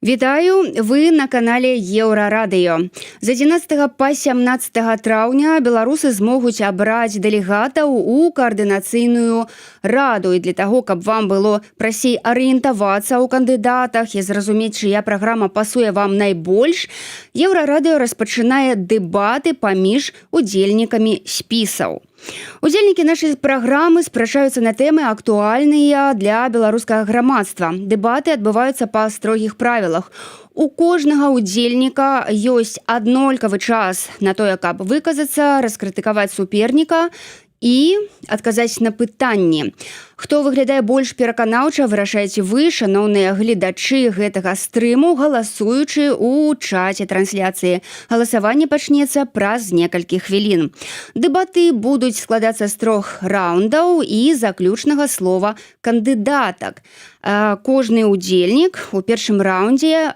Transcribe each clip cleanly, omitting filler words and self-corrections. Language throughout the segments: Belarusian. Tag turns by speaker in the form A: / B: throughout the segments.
A: Вітаю, вы на канале Еўрарадыё. З 11 па 17 траўня беларусы змогуць абраць дэлегатаў у Каардынацыйную раду, і для таго, каб вам было прасцей арыентавацца ў кандыдатах і зразумець, чыя праграма пасуе вам найбольш, Еўрарадыё распачынае дэбаты паміж удзельнікамі спісаў. Удзельнікі нашай праграмы спрачаюцца на тэмы, актуальныя для беларускага грамадства. Дэбаты адбываюцца па строгіх правілах. У кожнага ўдзельніка ёсць аднолькавы час на тое, каб выказацца, раскрытыкаваць суперніка і адказаць на пытанні. Хто выглядае больш пераканаўча, вырашаеце вы, шаноўныя гледачы гэтага стрыму, галасуючы ў чаце трансляцыі. Галасаванне пачнецца праз некалькі хвілін. Дэбаты будуць складацца з трох раундаў і заключнага слова кандыдатак. Кожны удзельнік у першым раундзе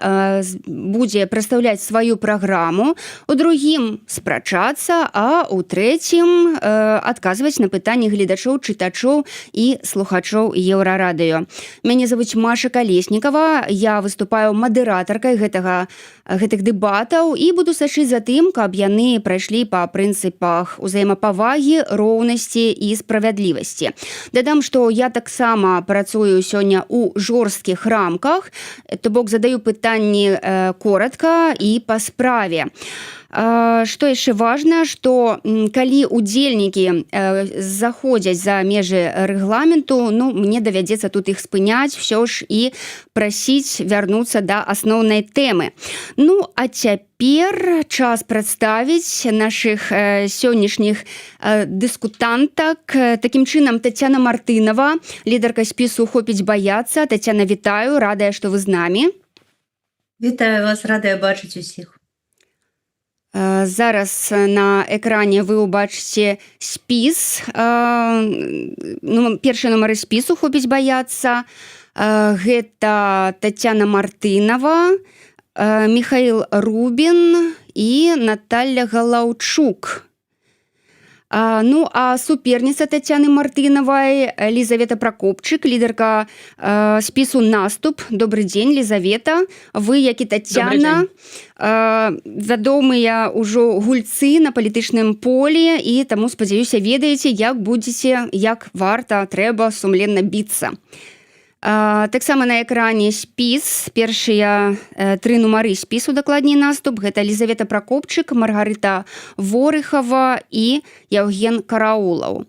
A: будзе прадстаўляць сваю праграму, у другім спрачацца, а ў трэцім адказваць на пытанні гледачоў, чытачоў і слухачоў Еўрарадыё. Мяне завуць Маша Калеснікава, я выступаю мадэратаркай гэтых дэбатаў і буду сачыць за тым, каб яны прайшлі па прынцыпах узаемапавагі, роўнасці і справядлівасці. Дадам, што я таксама працую сёння у жорсткіх рамках, то бок задаю пытанні коратка і па справе. Што яшчэ важна, што калі удзельнікі заходзяць за межы рэгламенту, ну, мне давядзецца тут іх спыняць ўсё ж і прасіць вярнуцца да асноўнай тэмы. Ну а цяпер час прадставіць нашых сённяшніх дыскутантак. Такім чынам, Тацяна Мартынова, лідарка спісу «Хопіць баяцца». Тацяна, вітаю, радая, што вы з намі.
B: Вітаю вас, радая бачыць усіх.
A: Зараз на экране вы ўбачыце спіс, ну, першыя нумары спісу «Хопіць баяцца». Гэта Тацяна Мартынова, Міхаіл Рубін і Наталля Галаўчук. Ну а суперніца Тацяны Мартынавай — Лізавета Пракопчык, лідарка спісу «Наступ». Добры дзень, Лізавета. Вы, як і Тацяна, вядомыя ўжо гульцы на палітычным полі і таму, спадзяюся, ведаеце, як будзеце, як варта, трэба сумленна біцца. Таксама на экране спіс, першыя тры нумары спісу, дакладней, «Наступ». Гэта Лізавета Пракопчык, Маргарыта Ворыхава і Яўген Караулаў.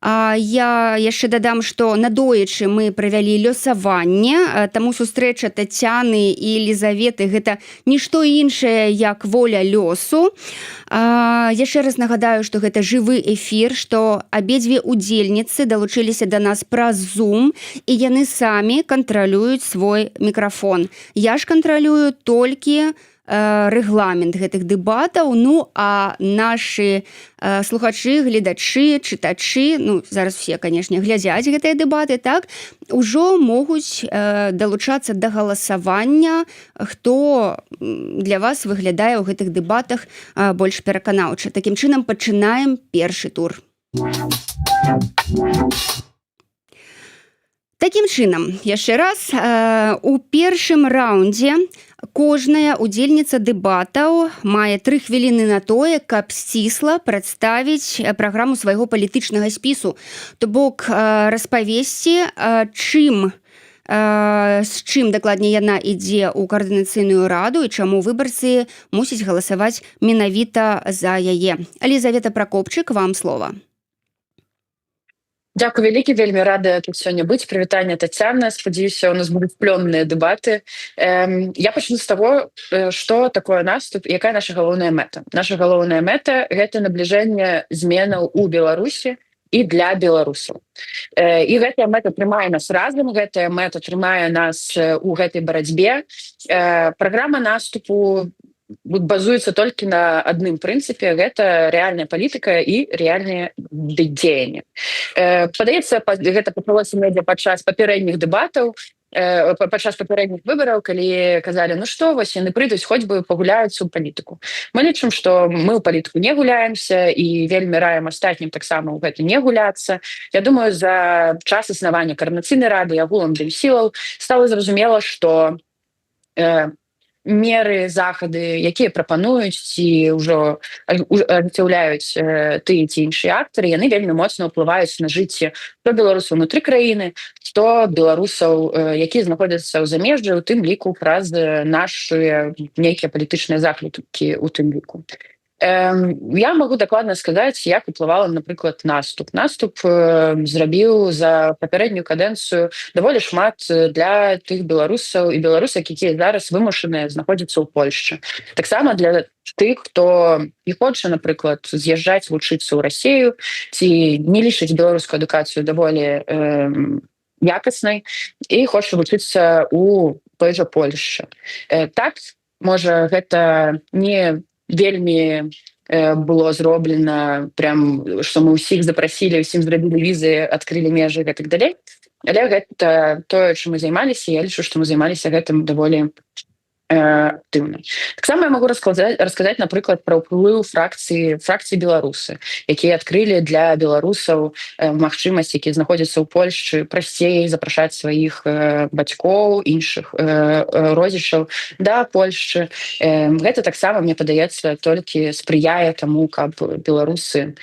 A: Я яшчэ дадам, што надоечы мы правялі лёсаванне, таму сустрэча Тацяны і Лізаветы — гэта нішто іншае, як воля лёсу. Яшчэ раз нагадаю, што гэта жывы эфір, што абедзве удзельніцы далучыліся да нас праз Zoom і яны самі кантралююць свой мікрафон. Я ж кантралюю толькі рэгламент гэтых дэбатаў. Ну а нашы слухачы, гледачы, чытачы, ну, зараз все, канешне, глядзяць гэтыя дэбаты, так, ужо могуць далучацца да галасавання, хто для вас выглядае ў гэтых дэбатах больш пераканаўча. Такім чынам, пачынаем першы тур. Такім чынам, яшчэ раз, у першым раундзе кожная удзельніца дэбатаў мае 3 хвіліны на тое, каб сцісла прадставіць праграму свайго палітычнага спісу, то бок распавесці, чым з чым дакладней яна ідзе ў Каардынацыйную раду і чаму выбарцы мусяць галасаваць менавіта за яе. Лізавета Пракопчык, вам слова.
C: Дякую вялікі, вельмі рада тут сёння быць. Прывітанне, Тацяна. Спадзяюся, у нас будуць плённыя дэбаты. Я пачну з таго, что такое «Наступ», якая наша галоўная мэта. Наша галоўная мэта — гэта набліжэнне зменаў у Беларусі і для беларусаў. І гэтая мэта трымае нас разам, гэтая мэта трымае нас у гэтай барацьбе. Праграма «Наступу» базуецца толькі на адным прынцыпе: гэта рэальная палітыка і рэальныя дзеянні. Падаецца, гэта пачалося медіа падчас папярэдніх дэбатаў, падчас папярэдніх выбараў, калі казалі: «Ну што, вось яны прыйдуць, хоць бы пагуляюцца ў палітыку». Мы лічым, што мы ў палітыку не гуляемся, і вельмі раем астатнім таксама ў гэта не гуляцца. Я думаю, за час існавання Каардынацыйнай рады, агулам сілаў, стала зразумела, што Меры, захады, якія прапануюць ці ўжо ажыццяўляюць тыя ці іншыя актары, яны вельмі моцна ўплываюць на жыцці што беларусаў унутры краіны, што беларусаў, якія знаходзяцца ў замежжы, у тым ліку праз нашы нейкія палітычныя заклікі у тым ліку. Я могу дакладна сказаць, як уплывала, напрыклад, Наступ. Наступ зрабіў за папярэднюю кадэнцыю даволі шмат для тых беларусаў і беларусак, якія зараз вымушаныя знаходзіцца ў Польшчы. Таксама для тых, хто не хоча, напрыклад, з'язджаць вучыцца ў Расею ці не лічыць беларускую адукацыю даволі якаснай і хоча вучыцца у той жа Польшчы. Так, можа, гэта не вельмі было зроблена прям, что мы ўсіх запрасілі, усім зрабілі візы, адкрылі межы, гэтак далей, але гэта тое, чым мы займаліся. Я лічу, што мы займаліся гэтым даволі актыўна. Таксама я могу расказаць, напрыклад, пра ўплыў фракцыі «Беларусы», якія адкрылі для беларусаў магчымасць, якія знаходзяцца ў Польшчы, прасцей запрашаць сваіх бацькоў, іншых родзічаў да Польшчы. Гэта таксама, мне падаецца, толькі спрыяе таму, каб беларусы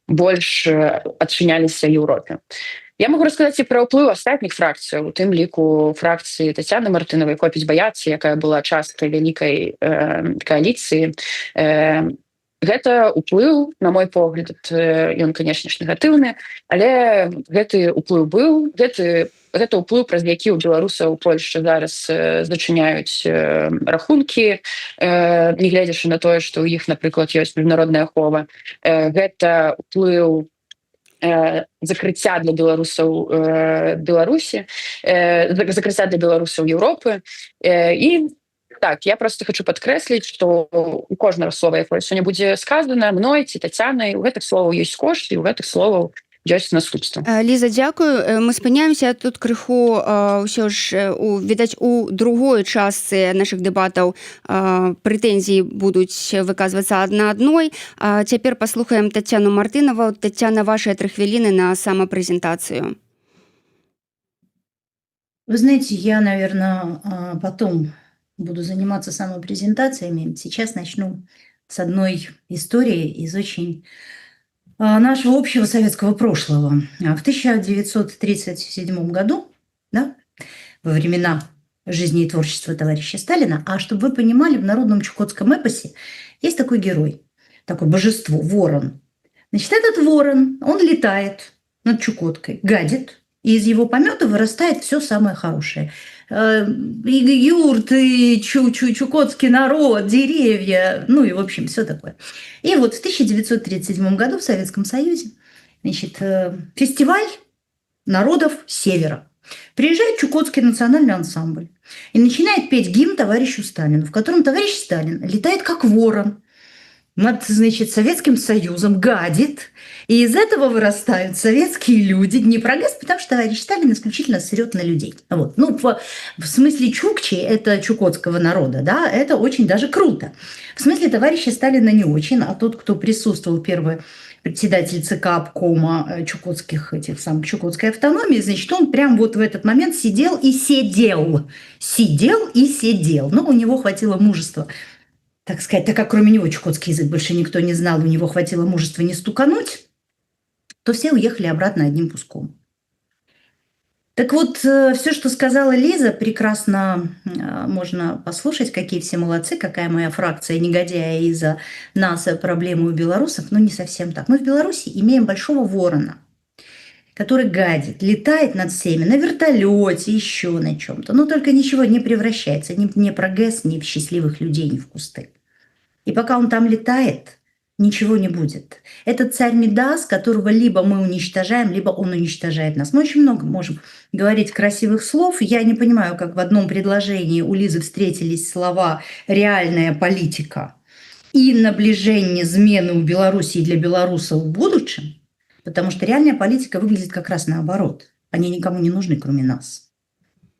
C: больш адчыняліся Еўропе. Я могу расказаць і пра ўплыў астатніх фракцыяў, у тым ліку фракцыі Тацяны Мартынавай «Хопіць баяцца», якая была часткай вялікай кааліцыі. Гэта уплыў, на мой погляд, ён, конечно ж, негатыўны, але гэты уплыў быў. Гэта ўплыў, праз які ў беларусаў у Польшчы зараз зачыняюць рахункі, нягледзячы на тое, што ў іх, напрыклад, ёсць міжнародная ахова. Гэта уплыў закрыцця для беларусаў Беларусі, закрыцця для беларусаў Еўропы. І так, я просто хочу падкрэсліць, что у кожнага слова, якое сёння будзе сказано мной ці Тацянай, у гэтых словаў ёсць кошт і у гэтых словаў ёсць наступства.
A: Ліза, дзякую. Мы спыняемся тут крыху. Ўсё ж у відаць, у другой частцы нашых дэбатаў прэтэнзіі будуць выказвацца адна адной. Цяпер паслухаем Тацяну Мартынаву. Тацяна, вашыя 3 хвіліны на самапрэзентацыю.
B: Вы знаете, я, наверное, потом буду заниматься самопрезентациями. Сейчас начну с одной истории из очень нашего общего советского прошлого. В 1937 году, да, во времена жизни и творчества товарища Сталина, а чтобы вы понимали, в народном чукотском эпосе есть такой герой, такое божество, ворон. Значит, этот ворон, он летает над Чукоткой, гадит, и из его помета вырастает все самое хорошее. И юрты, чукотский народ, деревья, ну и, в общем, все такое. И вот в 1937 году в Советском Союзе, значит, фестиваль народов Севера. Приезжает Чукотский национальный ансамбль и начинает петь гимн товарищу Сталину, в котором товарищ Сталин летает как ворон над, значит, Советским Союзом, гадит, и из этого вырастают советские люди, Днепрогэс, потому что товарищ Сталин исключительно срет на людей. Вот. Ну, в смысле чукчи, это чукотского народа, да, это очень даже круто. В смысле товарища Сталина не очень, а тот, кто присутствовал, первый председатель ЦК обкома чукотских этих самых, Чукотской автономии, значит, он прям вот в этот момент сидел и сидел, сидел и сидел. Но у него хватило мужества, так сказать, так как кроме него чукотский язык больше никто не знал, у него хватило мужества не стукануть, то все уехали обратно одним куском. Так вот, все, что сказала Лиза, прекрасно можно послушать, какие все молодцы, какая моя фракция негодяя, из-за нас проблемы у белорусов, но не совсем так. Мы в Беларуси имеем большого ворона, который гадит, летает над всеми на вертолете, еще на чем-то, но только ничего не превращается ни в Днепрогэс, ни в счастливых людей, ни в кусты. И пока он там летает, ничего не будет. Это царь Мидас, которого либо мы уничтожаем, либо он уничтожает нас. Мы очень много можем говорить красивых слов. Я не понимаю, как в одном предложении у Лизы встретились слова «реальная политика» и набліжэнне змены ў Беларуси для белорусов в будущем, потому что реальная политика выглядит как раз наоборот. Они никому не нужны, кроме нас.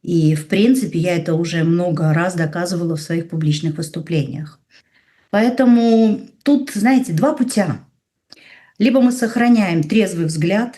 B: И, в принципе, я это уже много раз доказывала в своих публичных выступлениях. Поэтому тут, знаете, два путя. Либо мы сохраняем трезвый взгляд,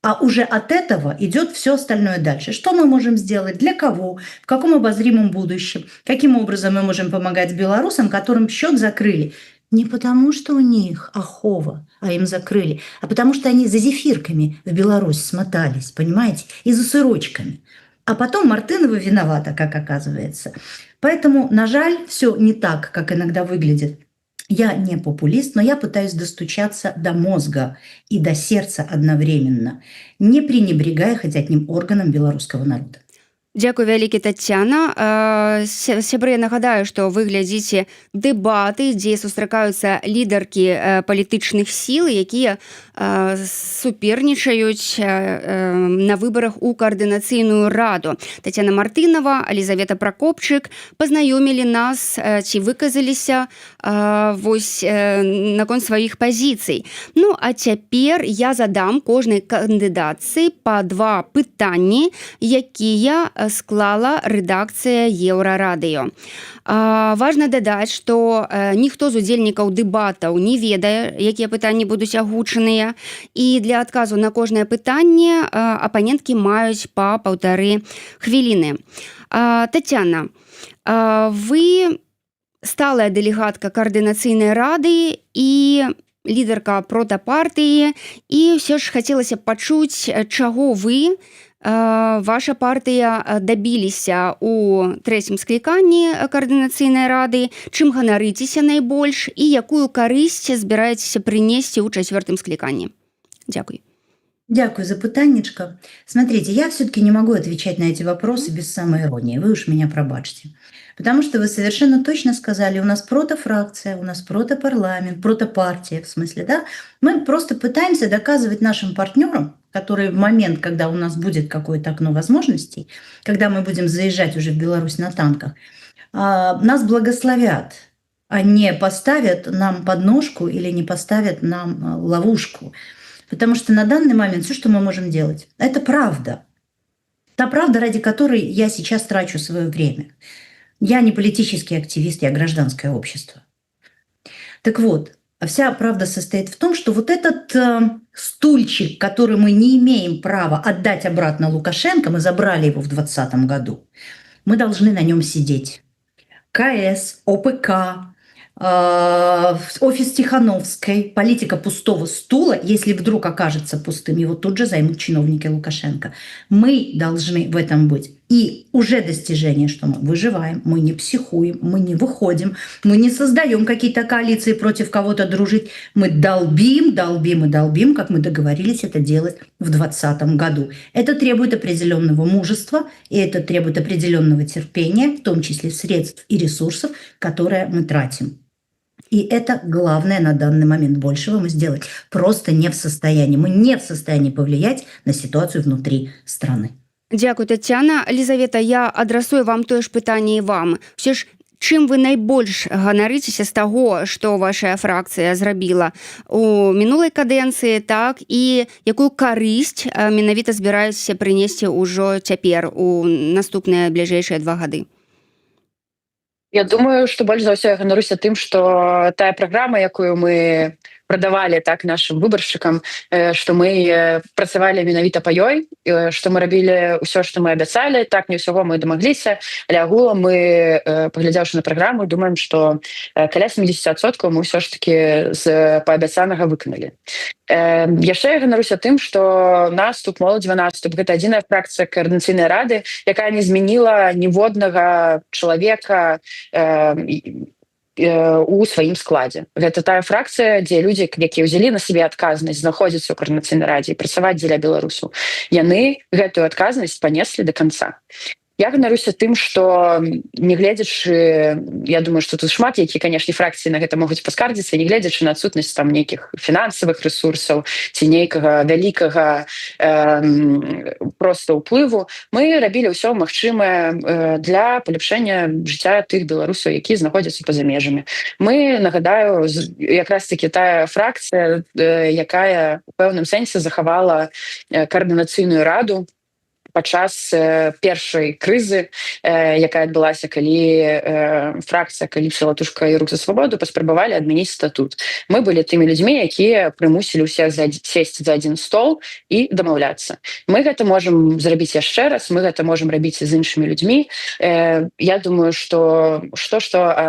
B: А уже от этого идет все остальное дальше. Что мы можем сделать, для кого, в каком обозримом будущем, каким образом мы можем помогать белорусам, которым счет закрыли. Не потому, что у них ахова, а им закрыли, а потому что они за зефирками в Беларусь смотались, понимаете, и за сырочками. А потом Мартынова виновата, как оказывается. Поэтому, на жаль, все не так, как иногда выглядит. Я не популист, но я пытаюсь достучаться до мозга и до сердца одновременно, не пренебрегая хоть одним органом белорусского народа.
A: Дзякуй вялікі, Тацяна. Сябры, я нагадаю, што вы глядзіце дэбаты, дзе сустракаюцца лідаркі палітычных сіл, якія супернічаюць на выбарах у Каардынацыйную раду. Тацяна Мартынова, Елізавета Пракопчык пазнаёмілі нас ці выказаліся вось наконт сваіх пазіцый. Ну а цяпер я задам кожнай кандыдатцы па два пытанні, якія склала рэдакцыя Еўрарадыё. Важна дадаць, што ніхто з удзельнікаў дэбатаў не ведае, якія пытанні будуць агучаныя, і для адказу на кожнае пытанне апаненткі маюць па 1,5 хвіліны. Тацяна, вы сталая дэлегатка Каардынацыйнай рады і лідарка протапартыі, і ўсё ж хацелася пачуць, чаго вы, ваша партыя, дабіліся у трэцім скліканні Каардынацыйнай рады, чым ганарыцеся найбольш і якую карысць збіраецеся прынесці ў чацвёртым скліканні. Дзякуй.
B: Дякую за пытаннечко. Смотрите, я все-таки не могу отвечать на эти вопросы без самоиронии. Вы уж меня пробачьте. Потому что вы совершенно точно сказали, у нас протофракция, у нас протопарламент, протопартия, в смысле, да? Мы просто пытаемся доказывать нашим партнерам, которые в момент, когда у нас будет какое-то окно возможностей, когда мы будем заезжать уже в Беларусь на танках, нас благословят, а не поставят нам подножку или не поставят нам ловушку. Потому что на данный момент все, что мы можем делать, это правда. Та правда, ради которой я сейчас трачу свое время. Я не политический активист, я гражданское общество. Так вот, вся правда состоит в том, что вот этот стульчик, который мы не имеем права отдать обратно Лукашенко, мы забрали его в 2020 году, мы должны на нем сидеть. КС, ОПК, офис Тихановской, политика пустого стула, если вдруг окажется пустым, его тут же займут чиновники Лукашенко. Мы должны в этом быть. И уже достижение, что мы выживаем, мы не психуем, мы не выходим, мы не создаем какие-то коалиции против кого-то дружить. Мы долбим, долбим и долбим, как мы договорились это делать в 2020 году. Это требует определенного мужества, и это требует определенного терпения, в том числе средств и ресурсов, которые мы тратим. И это главное на данный момент. Большего мы сделать просто не в состоянии. Мы не в состоянии повлиять на ситуацию внутри страны.
A: Дзякуй, Тацяна. Лізавета, я адрасую вам тое ж пытанне і вам. Усё ж, чым вы найбольш ганарыцеся з таго, што ваша фракцыя зрабіла у мінулай кадэнцыі, так, і якую карысць менавіта збіраецеся прынесці ўжо цяпер, у наступныя бліжэйшыя 2 гады?
C: Я думаю, што больш за ўсё я ганаруся тым, што тая праграма, якую мы прадавалі так нашим выбаршчыкам, што мы працавалі менавіта па ёй, што мы рабілі ўсё, што мы абяцалі. Так, не ўсяго мы дамагліся, але агулам мы, паглядзеўшы на праграму, думаем, што каля 70% мы ўсё ж таки з паабяцанага выканалі. Яшчэ я ганаруся тым, што Наступ, Моладзевы наступ — гэта адзіная фракцыя Каардынацыйнай рады, якая не змяніла ніводнага чалавека у сваім складзе. Гэта тая фракцыя, дзе людзі, якія ўзялі на сабе адказнасць знаходзіцца ў Каардынацыйнай радзе і працаваць дзеля беларусаў, яны гэтую адказнасць панеслі до конца. Я ганаруся тым, что, нягледзячы, я думаю, что тут шмат які, конечно, фракцыі на гэта могуць паскардзіцца, нягледзячы на адсутнасць там нейкіх фінансавых рэсурсаў ці нейкага вялікага просто ўплыву, мы рабілі ўсё магчымае для паляпшэння жыцця тых беларусаў, які знаходзяцца па-за межамі. Мы, нагадаю, якраз таки тая фракцыя, якая у пэўным сэнсе захавала Каардынацыйную раду. Падчас першай крызы, якая адбылася, калі фракцыя кааліцыя Латушка і «Рух за свабоду» паспрабавалі адмяніць статут, мы былі тымі людзьмі, якія прымусілі ўсіх сесть за один стол і дамаўляцца. Мы гэта можем зрабіць яшчэ раз, мы гэта можем рабіць з іншымі людзьмі. Я думаю, что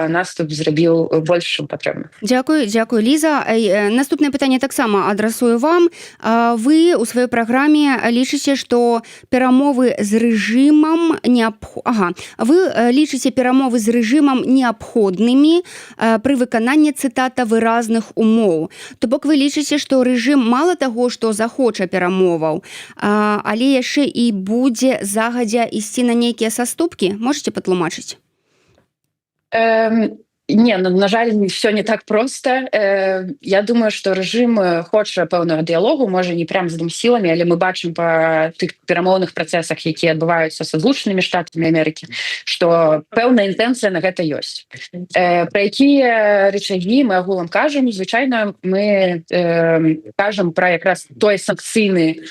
C: Наступ зрабіў больш, чым патрэбна.
A: Дзякую, дзякую, Ліза. Наступнае пытанне таксама адрасую вам. Вы у сваёй праграме лічыце, што перамовы з рэжымам неаб... ага. Вы лічыце перамовы з рэжымам неабходнымі пры выкананні, цытата, «выразных умоў». То бок вы лічыце, што рэжым мала таго, што захоча перамоваў, але яшчэ і будзе загадзя ісці на нейкія саступкі? Можете патлумачыць?
C: Не, ну, на жаль, все не так просто. Я думаю, что рэжым хоча пэўнага дыялогу, можа, не прям з сіламі, але мы бачым по тых перамоўных працэсах, якія адбываюцца са Злучанымі Штатамі Амерыкі, что пэўная інтэнцыя на гэта ёсць. Про якія рычагі мы агулам кажам? Звычайна, мы кажам про якраз той санкцыйны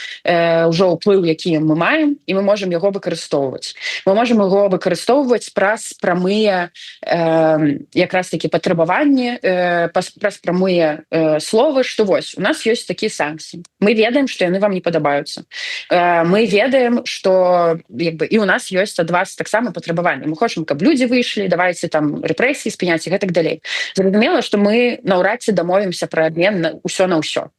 C: ўжо ўплыў, які мы маем, і мы можем яго выкарыстоўваць. Мы можем его выкарыстоўваць праз прамыя якраз таки патрабаванні, праз прамыя словы, что вось у нас ёсць такія санкцыі, мы ведаем, что яны вам не падабаюцца, мы ведаем, что як бы і у нас ёсць ад вас таксама патрабаванні, мы хочам, каб людзі выйшлі, давайте там рэпрэсіі спыняць і гэтак далей. Зразумела, что мы наўрад ці дамовімся про обмен на ўсё на ўсё,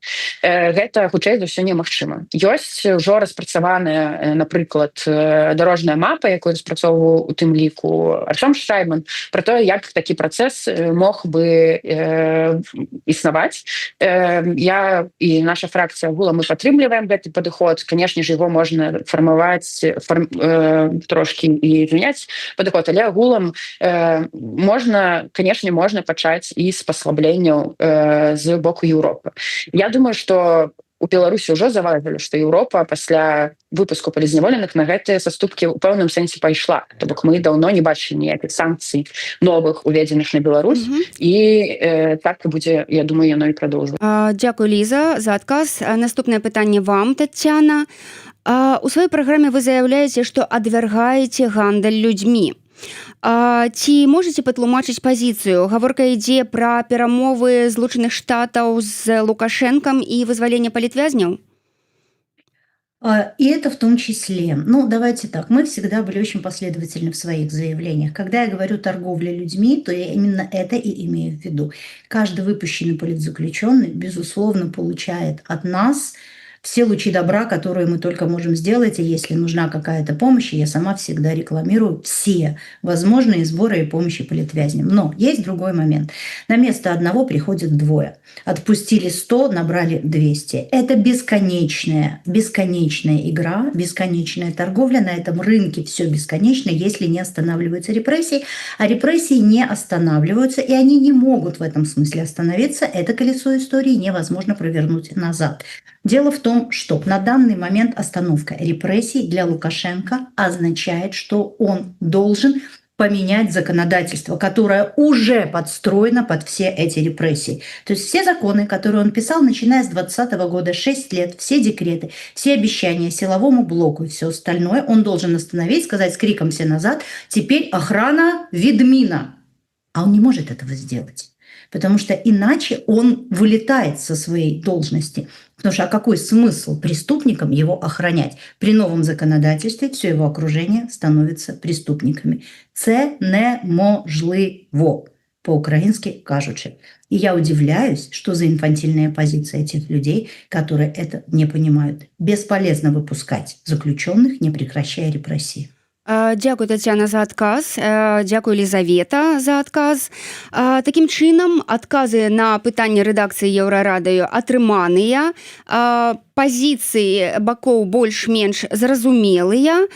C: гэта хутчэй за ўсё немагчыма. Ёсць ўжо распрацаваная, напрыклад, дарожная мапа, якую распрацоўваў у тым ліку Артём Шрайман, про тое, як такі працэс мог бы існаваць. Я і наша фракцыя агулам, мы падтрымліваем гэты падыход. Конечно же, его можна фармаваць трошки і змяняць падыход, але агулам можна, конечно, можна пачаць і з паслабленняў з боку Еўропы. Я думаю, что у Беларусі ўжо заўважылі, што Еўропа пасля выпуску палітзняволеных на гэтыя саступкі ў пэўным сэнсе пайшла. То бок мы даўно не бачылі ніякіх санкцый новых, уведзеных на Беларусь, і так і будзе, я думаю, яно і продолжу.
A: Дзякую, Ліза, за адказ. Наступнае пытанне вам, Тацяна. У сваёй праграме вы заяўляеце, што адвяргаеце гандаль людзьмі. Ці можете патлумачыць пазіцыю? Гаворка ідзе пра перамовы Злучаных Штатаў з Лукашэнкам і вызваленне палітвязняў?
B: И это в том числе. Ну, давайте так, мы всегда были очень последовательны в своих заявлениях. Когда я говорю «торговля людьми», то я именно это и имею в виду. Каждый выпущенный политзаключенный, безусловно, получает от нас все лучи добра, которые мы только можем сделать, и если нужна какая-то помощь, я сама всегда рекламирую все возможные сборы и помощи политвязням. Но есть другой момент. На место одного приходят двое. Отпустили 100, набрали 200. Это бесконечная, бесконечная игра, бесконечная торговля. На этом рынке все бесконечно, если не останавливаются репрессии. А репрессии не останавливаются, и они не могут в этом смысле остановиться. Это колесо истории невозможно провернуть назад. Дело в том, что на данный момент остановка репрессий для Лукашенко означает, что он должен поменять законодательство, которое уже подстроено под все эти репрессии. То есть все законы, которые он писал, начиная с 2020 года, 6 лет, все декреты, все обещания силовому блоку и все остальное, он должен остановить, сказать с криком «все назад», теперь охрана Ведмина. А он не может этого сделать, потому что иначе он вылетает со своей должности. Потому что а какой смысл преступникам его охранять? При новом законодательстве все его окружение становится преступниками. Це неможливо, по-украински кажучи. И я удивляюсь, что за инфантильная позиция этих людей, которые это не понимают. Бесполезно выпускать заключенных, не прекращая репрессии.
A: Дзякую, Тацяна, за адказ. Дзякую, Лізавета, за адказ. Такім чынам, адказы на пытанне рэдакцыі Еўрарадыё атрыманыя, пазіцыі бакоў больш-менш зразумелыя,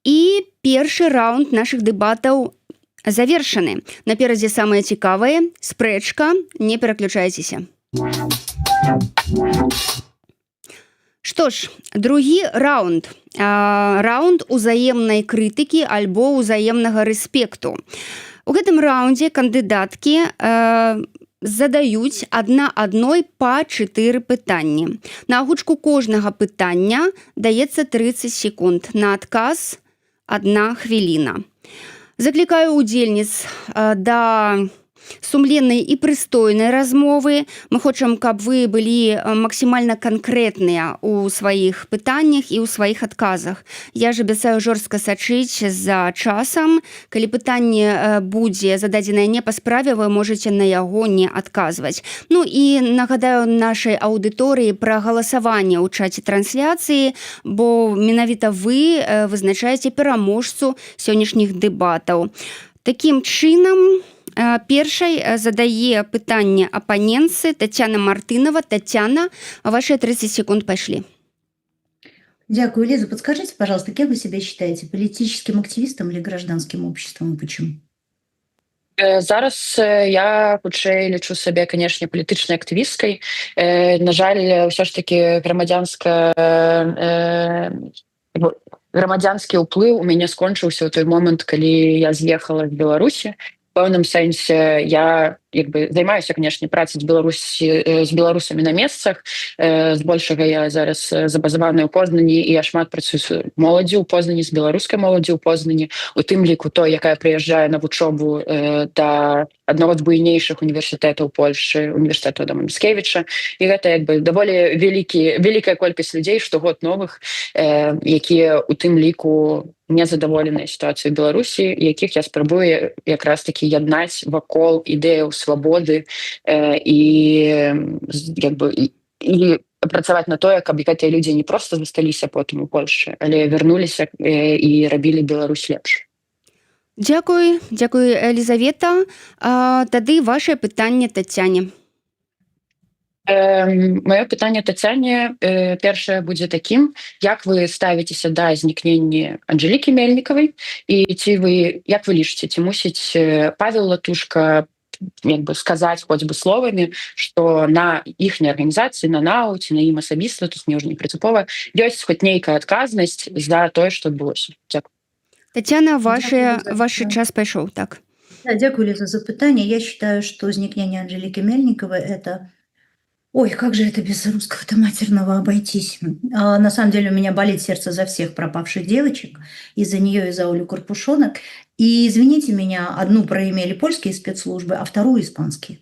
A: і першы раунд нашых дэбатаў завершаны. Наперадзе самае цікавае, спрэчка, не пераключайцеся. Што ж, другі раунд. Раунд узаемнай крытыкі альбо ўзаемнага рэспекту. У гэтым раундзе кандыдаткі Задаюць адна адной па чатыры пытанні. На агучку кожнага пытання даецца 30 секунд, на адказ одна хвіліна. Заклікаю удзельніц да сумленнай і прыстойнай размовы. Мы хочам, каб вы былі максімальна канкрэтныя у сваіх пытаннях і ў сваіх адказах. Я ж абяцаю жорстка сачыць за часам. Калі пытанне будзе зададзенае не па справе, вы можете на яго не адказваць. Ну і нагадаю нашай аўдыторыі пра галасаванне ў чаце трансляцыі, бо менавіта вы вызначаеце пераможцу сённяшніх дэбатаў. Такім чынам, першай задае пытанне апанентцы Тацяна Мартынова. Тацяна, ваши 30 секунд пайшлі.
B: Дякую, Лиза. Подскажите, пожалуйста, кем вы себя считаете: политическим активистом или гражданским обществом, и почему?
C: Зараз я хутчэй лічу сабе, канешне, палітычнай актывісткай. На жаль, ўсё ж таки грамадзянскі ўплыў у мяне скончыўся ў той момант, калі я з'ехала з Беларусі. Пэўным сэнсе я як бы займаюся, канешне, працай з беларусамі на месцах. Збольшага я зараз забазаваны ў Познані, і я шмат працую з моладдзю ў Познані, з беларускай моладдзю ў Познані, у тым ліку той, якая прыязджае на вучобу да аднаго з буйнейшых універсітэтаў Польшы, Універсітэту Адама Міцкевіча. І гэта як бы даволі вялікая колькасць людзей штогод новых, якія у тым ліку незадаволеныя сітуацыяй Беларусі, якіх я спрабую якраз таки яднаць вакол ідэяў свабоды і як бы і працаваць на тое, каб гэтыя людзі не просто засталіся потым у Польшы, але вярнуліся і рабілі Беларусь лепш.
A: Дзякуй, дзякуй, Елізавета. Тады ваше пытанне Тацяне.
C: Маё пытанне Тацяне першае будзе такім: як вы ставіцеся да знікнення Анжелікі Мельнікавай і ці вы, як вы лічыце, ці мусіць Павел Латушка як бы сказаць хоць бы словамі, что на іхняй арганізацыі, на НАУ ці на ім асабіста, тут мне ўжо не прынцыпова, ёсць хоць нейкая адказнасць за тое, што адбылося? Дзякую.
A: Тацяна, ваше
B: Дзякую за
A: ваш
B: пытанне.
A: час пайшоў, так.
B: Да, дзякую, Лиза, за пытанне. Я считаю, что знікненне Анжелики Мельниковой – это... Ой, как же это без русского-то матерного обойтись? На самом деле у меня болит сердце за всех пропавших девочек, и за нее, и за Олю Карпушонок. И, извините меня, одну проимели польские спецслужбы, а вторую – испанские.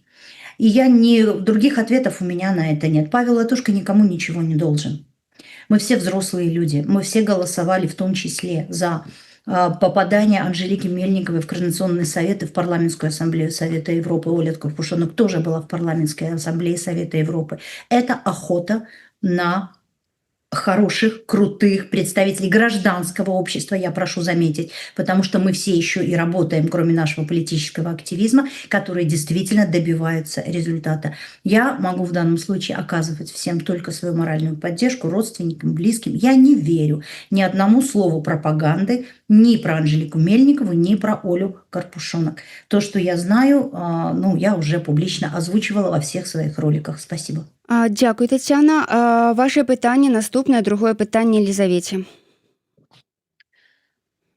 B: И я не... Других ответов у меня на это нет. Павел Латушко никому ничего не должен. Мы все взрослые люди, мы все голосовали, в том числе за попадание Анжелики Мельниковой в Координационный совет и в Парламентскую ассамблею Совета Европы. Оля Карпушонок тоже была в Парламентской ассамблее Совета Европы. Это охота на хороших, крутых представителей гражданского общества, я прошу заметить, потому что мы все еще и работаем, кроме нашего политического активизма, которые действительно добиваются результата. Я могу в данном случае оказывать всем только свою моральную поддержку, родственникам, близким. Я не верю ни одному слову пропаганды ни про Анжелику Мельникову, ни про Олю Карпушонок. То, что я знаю, ну, я уже публично озвучивала во всех своих роликах. Спасибо.
A: Дзякуй, Тацяна. Ваше пытанне наступнае, другое пытанне Елізавеце.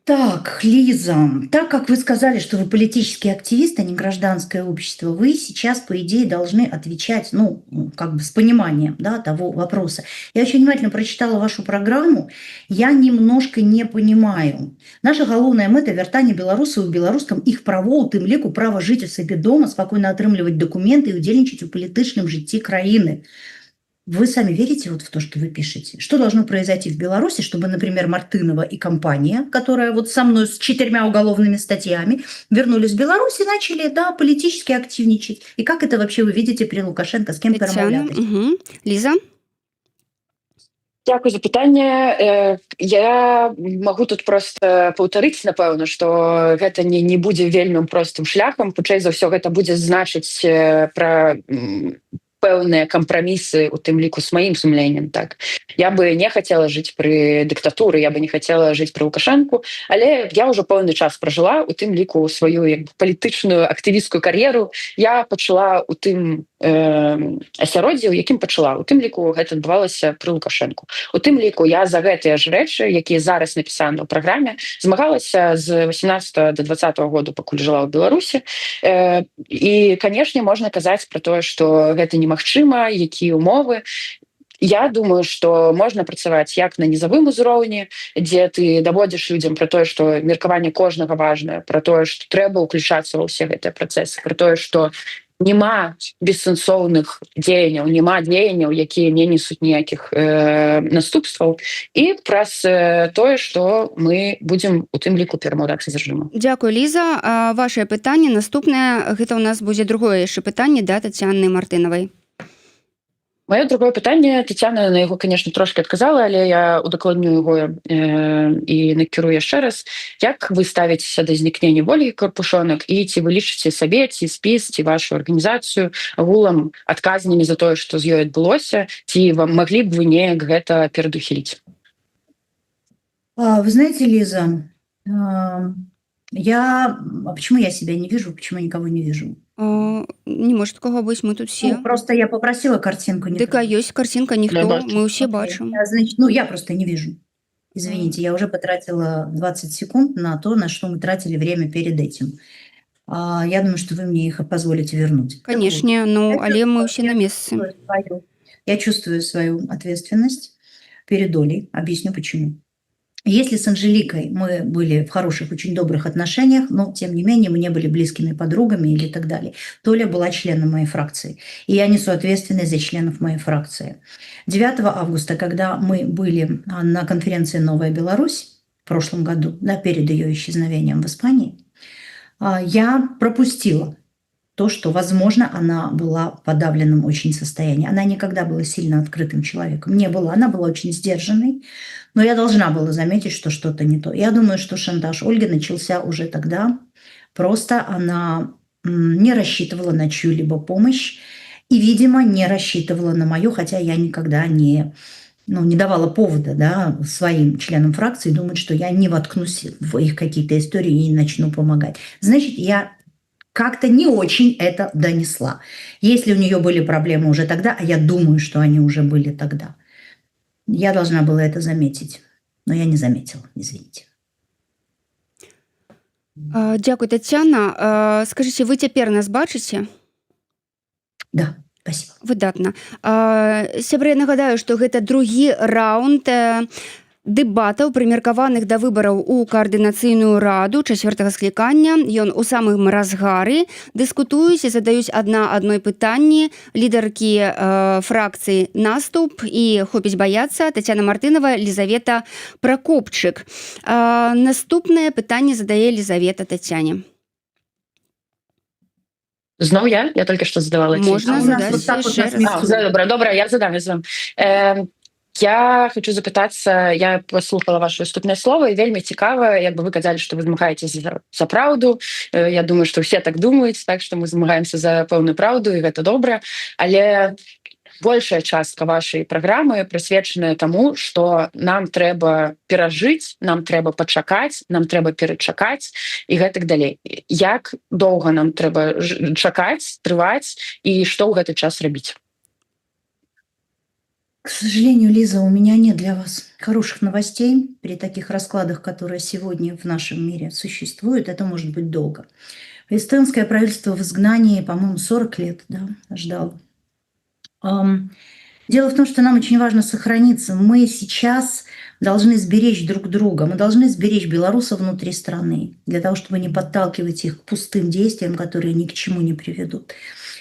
B: Так, Лиза, так как вы сказали, что вы политический активист, а не гражданское общество, вы сейчас, по идее, должны отвечать, ну, как бы с пониманием, да, того вопроса. Я очень внимательно прочитала вашу программу, я немножко не понимаю. Наша галоўная мэта – вяртанне беларусаў у беларускам іх правоў, у тым ліку права жыць у сабе дома, спакойна атрымліваць дакументы і удзельнічаць у палітычным жыцці краіны. Вы сами верите вот в то, что вы пишете? Что должно произойти в Беларуси, чтобы, например, Мартынова и компания, которая вот со мной с четырьмя уголовными статьями, вернулись в Беларусь и начали, да, политически активничать? И как это вообще вы видите при Лукашенко, с кем
A: Тацяна,
B: перамаўляць?
A: Угу. Ліза?
C: Дзякую за пытанне. Я магу тут просто паўтарыць, напэўна, што гэта не будзе вельмі простым шляхам. Хутчэй за ўсё, гэта будзе значыць пра пэўныя кампрамісы, у тым ліку с маім сумленнем. Так, я бы не хацела жыць пры дыктатуры, я бы не хацела жыць пры Лукашэнку, але я ўжо пэўны час пражыла, у тым ліку сваю як бы палітычную актывісцкую кар'еру я пачала у тым асяроддзе, у якім пачала. У тым ліку гэта адбывалася пры Лукашэнку. У тым ліку я за гэтыя ж рэчы, якія зараз напісаны ў праграме, змагалася з 18 до 20 году, пакуль жыла ў Беларусі. І, канешне, можна казаць про тое, что гэта немагчыма, якія умовы. Я думаю, что можна працаваць як на нізавым узроўні, дзе ты даводзіш людзям про тое, что меркаванне кожнага важное, про тое, что трэба ўключацца ва ўсе гэтыя працэсы, про тое, что няма бессэнсоўных дзеянняў, няма дзеянняў, якія не несуць ніякіх наступстваў, і праз тое, что мы будзем у тым ліку перамаўляцца з рэжымам.
A: Дзякую, Ліза. Ваше пытанне наступнае, гэта ў нас будзе другое яшчэ пытанне да Тацяны Мартынавай.
C: Маё другое пытанне, Тацяна на яго, конечно, трошки адказала, але я удакладню его і накірую яшчэ раз. Як вы ставіцеся да знікнення Вольгі Карпушонак і ці вы лічыце сабе, ці спіс, ці вашу арганізацыю агулам адказнымі за тое, што з ёй адбылося, ці вам маглі б вы неяк гэта перадухіліць?
B: Вы знаете, Лиза, я... А почему я себя не вижу, почему я никого не вижу?
A: Не может такого быть, мы тут все.
B: Ну, просто я попросила картинку. Не
A: Дык а
B: трогать.
A: Ёсць карцінка, ніхто,
C: Бачу.
A: мы ўсе
B: Окей.
A: бачым.
B: Значит, ну, я просто не вижу. Извините, я уже потратила 20 секунд на то, на что мы тратили время перед этим. Я думаю, что вы мне их позволите вернуть. Так вот,
A: Канешне, ну,
B: я
A: але мы ўсе на месцы.
B: Я чувствую свою ответственность перед Олей. Объясню почему. Если с Анжеликой мы были в хороших, очень добрых отношениях, но, тем не менее, мы не были близкими подругами или так далее. Толя была членом моей фракции, и я несу ответственность за членов моей фракции. 9 августа, когда мы были на конференции «Новая Беларусь» в прошлом году, да, перед ее исчезновением в Испании, я пропустила то, что, возможно, она была в подавленном очень состоянии. Она никогда была сильно открытым человеком. Не была, она была очень сдержанной, но я должна была заметить, что что-то не то. Я думаю, что шантаж Ольги начался уже тогда. Просто она не рассчитывала на чью-либо помощь и, видимо, не рассчитывала на мою, хотя я никогда не, ну, не давала повода, да, своим членам фракции думать, что я не воткнусь в их какие-то истории и не начну помогать. Значит, я как-то не очень это донесла. Если у нее были проблемы уже тогда, а я думаю, что они уже были тогда, я должна была это заметить, но я не заметила, извините.
A: Дзякуй, Тацяна. Скажыце, вы цяпер нас бачыце?
B: Да, спасибо.
A: Выдатна. Сябры, я нагадаю, што гэта другі раунд дэбатаў, прымеркаваных да выбараў у Каардынацыйную раду чацвёртага склікання. Ён у самым разгары. Дыскутуюць і задаюць адна адной пытанні лідаркі фракцыі «Наступ» і «Хопіць баяцца» Тацяна Мартынова, Лізавета Пракопчык. Наступнае пытанне задае Лізавета Тацяне.
C: Зноў я? Я только что задавала.
A: Можна
B: А у нас
A: задаць
B: вот так вот
A: яшчэ
B: нас
A: раз.
B: міксують.
C: А, добра, добра, я задам, я задам. Я хочу запытацца, я послухала ваше уступнае слово, і вельмі цікава, як бы вы казалі, што вы змагаецеся за праўду. Я думаю, што все так думаюць, так што мы змагаемся за пэўную праўду, і гэта добра. Але большая частка вашай праграмы прысвечаная таму, што нам трэба перажыць, нам трэба пачакаць, нам трэба перачакаць і гэтак далей. Як доўга нам трэба чакаць, трываць і што ў гэты час рабіць?
B: К сожалению, Лиза, у меня нет для вас хороших новостей. При таких раскладах, которые сегодня в нашем мире существуют, это может быть долго. Эстонское правительство в изгнании, по-моему, 40 лет, да, ждало. Дело в том, что нам очень важно сохраниться. Мы сейчас должны сберечь друг друга. Мы должны сберечь белорусов внутри страны, для того, чтобы не подталкивать их к пустым действиям, которые ни к чему не приведут.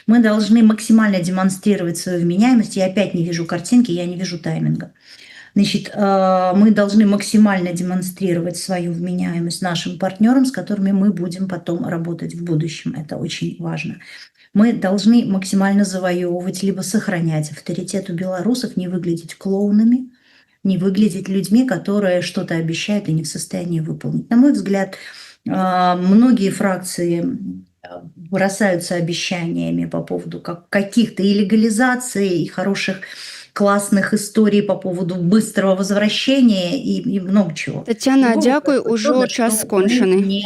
B: Мы должны максимально демонстрировать свою вменяемость. Я опять не вижу картинки, я не вижу тайминга. Значит, мы должны максимально демонстрировать свою вменяемость нашим партнерам, с которыми мы будем потом работать в будущем. Это очень важно. Мы должны максимально завоевывать либо сохранять авторитет у белорусов, не выглядеть клоунами, не выглядеть людьми, которые что-то обещают и не в состоянии выполнить. На мой взгляд, многие фракции бросаются обещаниями по поводу каких-то и легализаций, и хороших классных историй по поводу быстрого возвращения и много чего.
A: Тацяна,
B: Другого
A: дзякуй,
B: происходит
A: ужо
B: то,
A: час
B: что мы
A: скончаны.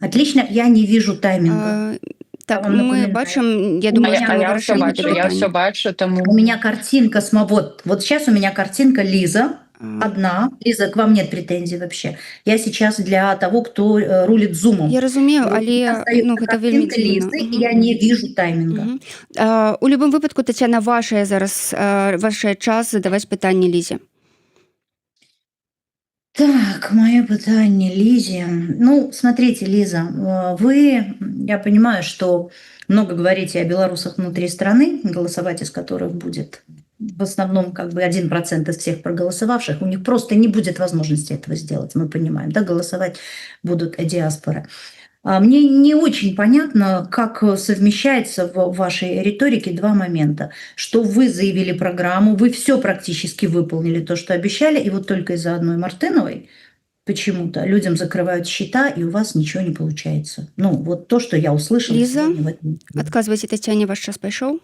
B: Отлично, я не вижу тайминга.
A: Так,
B: вам
A: мы
B: напоминаю.
A: бачым, я думаю,
C: А
A: што
C: я,
A: мы
C: я ўсё
A: вырашылі
C: бачу,
A: гэта
C: я
A: пытанне.
C: ўсё бачу, таму
B: У меня картинка, вот сейчас у меня картинка Лиза, одна. Лиза, к вам нет претензий вообще. Я сейчас для того, кто рулит зумом.
A: Я разумею,
B: Вот у меня
A: але
B: остается
A: ну, гэта вельмі
B: картинка
A: дзіўна.
B: Лизы, и я не вижу тайминга.
A: Мгм. У любым выпадку, Тацяна, ваша зараз ваш час задаваць пытанне Лізе.
B: Так, маё пытанне Лизе. Ну, смотрите, Лиза, вы, я понимаю, что много говорите о белорусах внутри страны, голосовать из которых будет в основном как бы 1% из всех проголосовавших, у них просто не будет возможности этого сделать, мы понимаем, да, голосовать будут диаспоры. Мне не очень понятно, как совмещается в вашей риторике два момента. Что вы заявили программу, вы все практически выполнили то, что обещали, и вот только из-за одной Мартыновой почему-то людям закрывают счета, и у вас ничего не получается. Ну, вот то, что я услышала
A: Лиза,
B: сегодня в этом эфире.
A: Адказвайце Тацяне, ваш час пайшоў.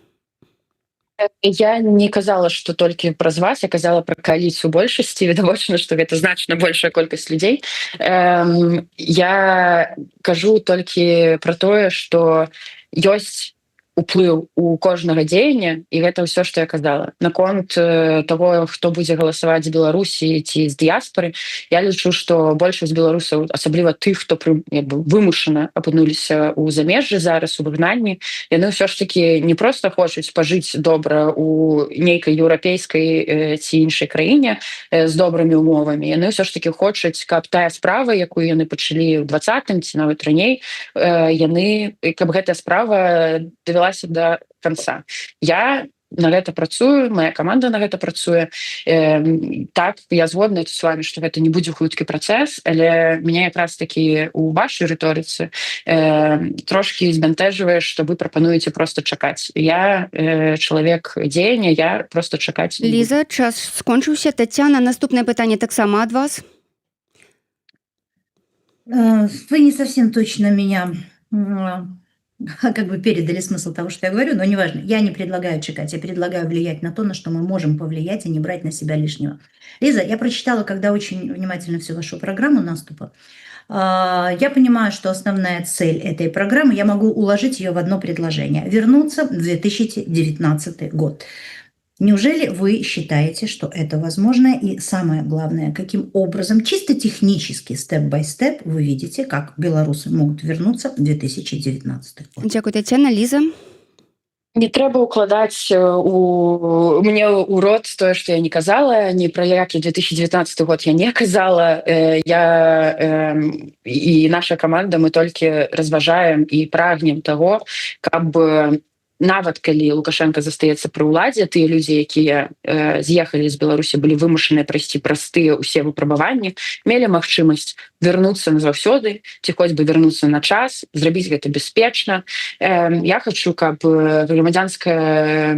C: Я не казала, што толькі праз вас, я казала пра кааліцыю большасці. Відавочна, што гэта значна большая колькасць людзей. Я кажу толькі пра тое, што ёсць уплыў у кожнага дзеяння, і гэта ўсё, што я казала. Наконт того, хто будзе галасаваць з Беларусі ці з дыяспоры, я лічу, што большасць беларусаў, асабліва тых, хто пры як бы вымушана апынуліся ў замежжы зараз, у выгнанні, яны ўсё ж таки не проста хочуць пажыць добра у нейкай еўрапейскай ці іншай краіне з добрымі умовамі, яны ўсё ж таки хочуць, каб тая справа, якую яны пачалі ў 20-м ці нават раней, яны каб гэтая справа давялася до конца. Я на гэта працую, моя команда на гэта працуе. Так, я згодна с вами, что гэта не будзе хуткі працэс, але меня якраз таки у вашай рыторыцы трошки збянтэжвае, что вы прапануеце просто чакаць. Я чалавек дзеяння, я просто чакаць не буду.
A: Ліза, час скончыўся. Тацяна, наступнае пытанне таксама ад вас.
B: Вы не совсем точно меня как бы передали смысл того, что я говорю, но неважно. Я не предлагаю чакаць, я предлагаю влиять на то, на что мы можем повлиять, и не брать на себя лишнего. Лиза, я прочитала, когда очень внимательно всю вашу программу наступа. Я понимаю, что основная цель этой программы, я могу уложить ее в одно предложение: вернуться в 2019 год. Неужели вы считаете, что это возможно? И самое главное, каким образом, чисто технически, step-by-step, вы видите, как белорусы могут вернуться в 2019 год?
A: Дзякуй, Тацяна. Ліза.
C: Не трэба укладаць у мне ў рот тое, што я не казала. Ні пра які 2019 год я не казала. Я і наша каманда, мы толькі разважаем і прагнем таго, каб нават калі Лукашенко застаецца пры ўладзе, тыя людзі, якія з'ехалі з Беларусі, былі вымушаныя прайсці праз тыя усе выпрабаванні, мелі магчымасць вярнуцца назаўсёды ці хоць бы вярнуцца на час, зрабіць гэта бяспечна. Я хочу, каб грамадзянская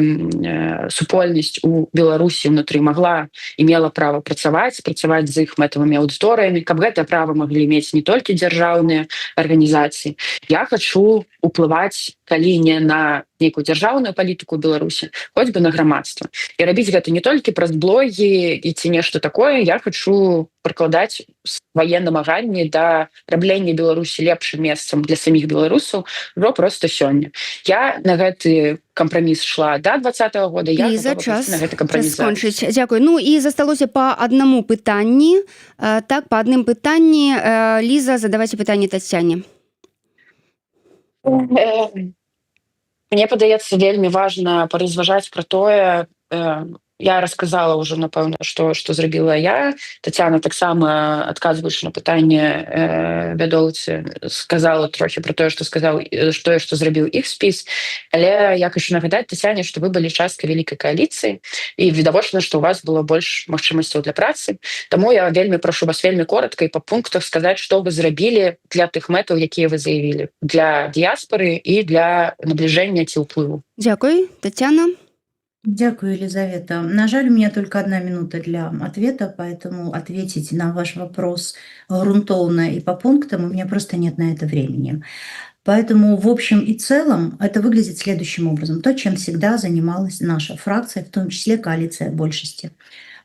C: супольнасць у Беларусі внутры могла і мела права працаваць з іх мэтавымі аўдыторыямі, каб гэтае права маглі мець не толькі дзяржаўныя арганізацыі. Я хочу уплываць, калі не на нейкую дзяржаўную палітыку Беларусі, хоць бы на грамадства, і рабіць гэта не толькі праз блогі і ці нешта такое. Я хочу прыкладаць свае намаганні да раблення Беларусі лепшым месцам для саміх беларусаў ўжо просто сёння. Я на гэты кампраміс шла до 20-го года, я
A: Ліза,
C: гатова
A: час,
C: пайсці на гэты кампраміс
A: час
C: зараз.
A: скончыць. Дзякуй. Ну і засталося па аднаму пытанні. Так, па адным пытанні. Ліза, задавайце пытанне Тацяне.
C: Мне падаецца, вельмі важна паразважаць пра тое, я рассказала ўжо, напэўна, што зрабіла я. Татяна таксама, адказваючы на пытанне вядоўцы, сказала трохі пра тое, што сказаў, тое, што зрабіў іх спіс. Але я хочу нагадаць Тацяне, што вы былі часткай вялікай кааліцыі, і відавочна, што у вас было больш магчымасцяў для працы. Таму я вельмі прашу вас вельмі коротко і па пунктах сказаць, што вы зрабілі для тых мэтаў, якія вы заявілі, для дыяспоры і для набліжэння ці ўплыву.
A: Дзякуй, Тацяна.
B: Дзякую, Елизавета. На жаль, у меня только одна минута для ответа, поэтому ответить на ваш вопрос грунтоўна и по пунктам у меня просто нет на это времени. Поэтому в общем и целом это выглядит следующим образом. То, чем всегда занималась наша фракция, в том числе коалиция большасці.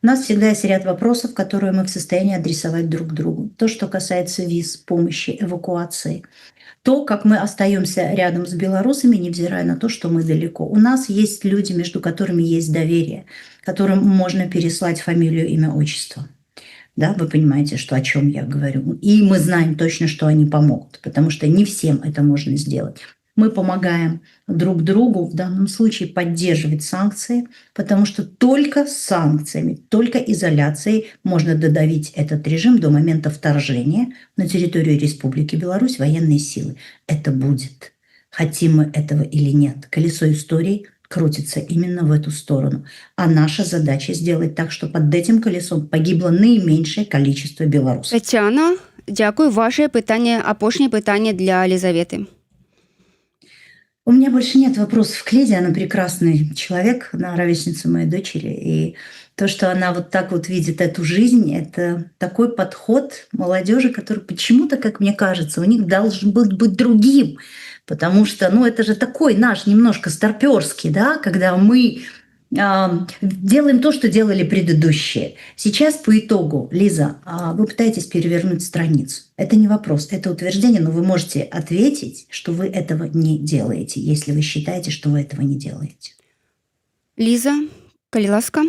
B: У нас всегда есть ряд вопросов, которые мы в состоянии адресовать друг другу. То, что касается виз, помощи, эвакуации. То, как мы остаемся рядом с белорусами, невзирая на то, что мы далеко. У нас есть люди, между которыми есть доверие, которым можно переслать фамилию, имя, отчество. Да, вы понимаете, что, о чем я говорю. И мы знаем точно, что они помогут, потому что не всем это можно сделать. Мы помогаем друг другу в данном случае поддерживать санкции, потому что только санкциями, только изоляцией можно додавить этот режим до момента вторжения на территорию Республики Беларусь военной силы. Это будет. Хотим мы этого или нет. Колесо истории крутится именно в эту сторону. А наша задача сделать так, чтобы под этим колесом погибло наименьшее количество белорусов.
A: Таццяна, дзякую. Ваша пытанне, апошняе пытанне для Лізаветы.
B: У меня больше нет вопросов к Лизе. Она прекрасный человек, она ровесница моей дочери. И то, что она вот так вот видит эту жизнь, это такой подход молодежи, который почему-то, как мне кажется, у них должен был быть другим. Потому что, ну, это же такой наш немножко старперский, да, когда мы делаем то, что делали предыдущие. Сейчас по итогу, Лиза, вы пытаетесь перевернуть страницу. Это не вопрос, это утверждение, но вы можете ответить, что вы этого не делаете, если вы считаете, что вы этого не делаете.
A: Ліза, калі ласка.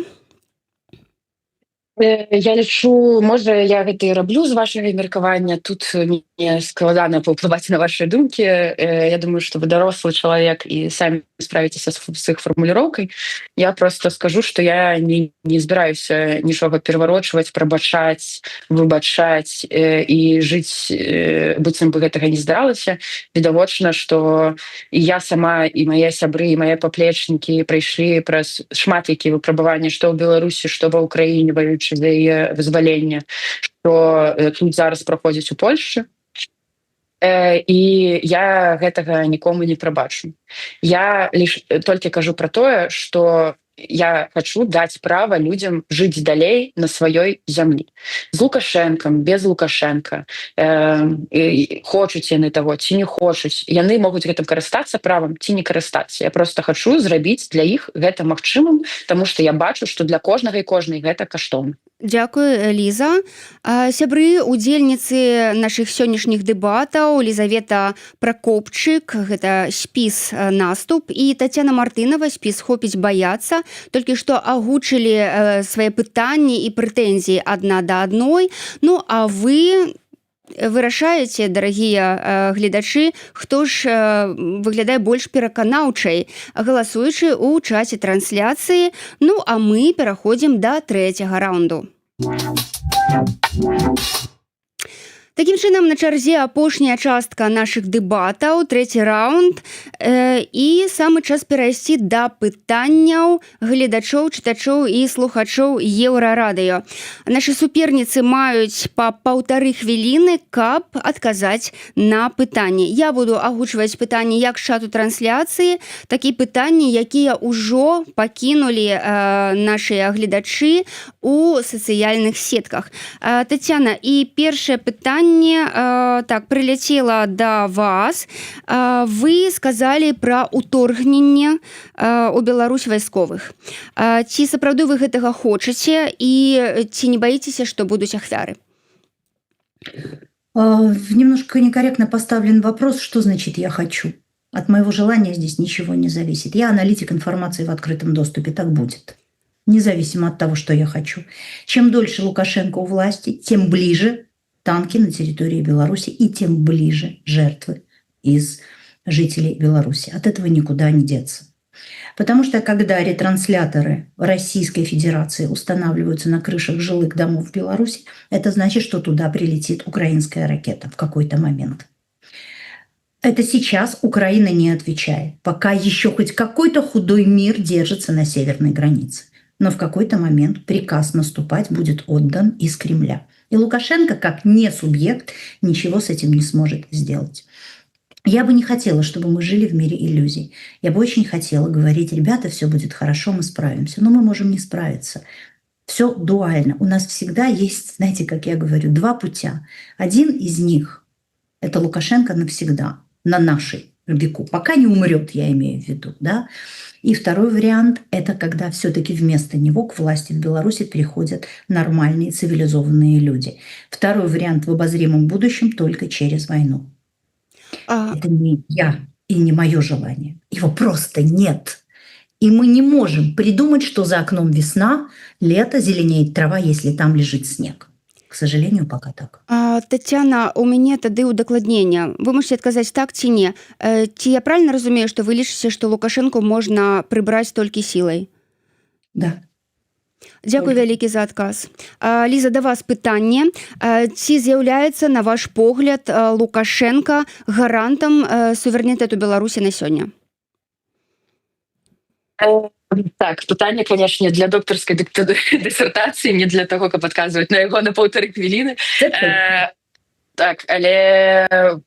C: Я лічу, можа, я гэта і раблю з вашага меркавання. Тут мне складана паўплываць на ваши думкі. Я думаю, что вы дарослы чалавек і самі справіцеся з іх фармуліроўкай. Я просто скажу, что я не збіраюся нічога пераварочваць, прабачаць, выбачаць і жыць, быццам бы гэтага не здаралася. Відавочна, что і я сама, і мае сябры, і мае паплечнікі прайшлі праз шмат якія выпрабаванні, што ў Беларусі, што ва Ўкраіне, ваюючы за яе вызваленне, што тут зараз праходзіць у Польшчы. І я гэтага нікому не прабачу. Я лишь толькі кажу про тое, что я хочу даць права людзям жыць далей на сваёй зямлі, з Лукашэнкам, без Лукашенко, хочуць яны таго ці не хочуць, яны могуць гэтым карыстацца правам ці не карыстацца. Я просто хочу зрабіць для іх гэта магчымым, тому что я бачу, что для кожнага і кожнай гэта каштоўна.
A: Дзякую, Ліза. Сябры, удзельніцы нашых сённяшніх дэбатаў: Лізавета Пракопчык, гэта спіс «Наступ», і Таццяна Мартынава, спіс «Хопіць баяцца», толькі што агучылі свае пытанні і прэтэнзіі адна да адной. Ну а вы вырашаеце, дарагія гледачы, хто ж выглядае больш пераканаўчай, галасуючы ў чаце трансляцыі. Ну а мы пераходзім да трэцяга раунду. Такім чынам, на чарзе апошняя частка нашых дэбатаў, трэці раунд, і самы час перайсці да пытанняў гледачоў, чытачоў і слухачоў Еўрарадыё. Нашы суперніцы маюць па паўтары хвіліны, каб адказаць на пытанні. Я буду агучваць пытанні як з чату трансляцыі, так і пытанні, якія ўжо пакінулі нашыя гледачы у сацыяльных сетках. Таццяна, і першае пытанне так прыляцела да вас. Вы сказалі пра уторгненне у Беларусь вайсковых. Ці сапраўды вы гэтага хочаце і ці не баіцеся, што будуць ахвяры?
B: Немножко некорректно поставлен вопрос, что значит «я хочу». От моего желания здесь ничего не зависит. Я аналитик информации в открытом доступе, так будет. Независимо от того, что я хочу. Чем дольше Лукашенко у власти, тем ближе танки на территории Беларуси и тем ближе жертвы из жителей Беларуси. От этого никуда не деться. Потому что когда ретрансляторы Российской Федерации устанавливаются на крышах жилых домов в Беларуси, это значит, что туда прилетит украинская ракета в какой-то момент. Это сейчас Украина не отвечает, пока еще хоть какой-то худой мир держится на северной границе. Но в какой-то момент приказ наступать будет отдан из Кремля. И Лукашенко, как не субъект, ничего с этим не сможет сделать. Я бы не хотела, чтобы мы жили в мире иллюзий. Я бы очень хотела говорить: ребята, все будет хорошо, мы справимся. Но мы можем не справиться. Все дуально. У нас всегда есть, знаете, как я говорю, два путя. Один из них – это Лукашенко навсегда, на нашей веку, пока не умрет, я имею в виду, да. И второй вариант – это когда все-таки вместо него к власти в Беларуси приходят нормальные цивилизованные люди. Второй вариант в обозримом будущем только через войну. Это не я и не мое желание. Его просто нет. И мы не можем придумать, что за окном весна, лето, зеленеет трава, если там лежит снег. К сожалению, пока так.
A: Таццяна, у мяне тады ўдакладненне. Вы можете адказаць так ці не. Ці я правильно разумею, што вы лічыце, што Лукашэнку можна прыбраць толькі сілай?
B: Да.
A: Дзякуй
B: Толькі.
A: вялікі за адказ. Ліза, да вас пытанне. Ці з'яўляецца, на ваш погляд, Лукашэнка гарантам суверэнітэту Беларусі на сёння?
C: Так, пытанне, конечно, для доктарскай дысертацыі, не для того, каб адказваць на яго на паўтары хвіліны. Так, але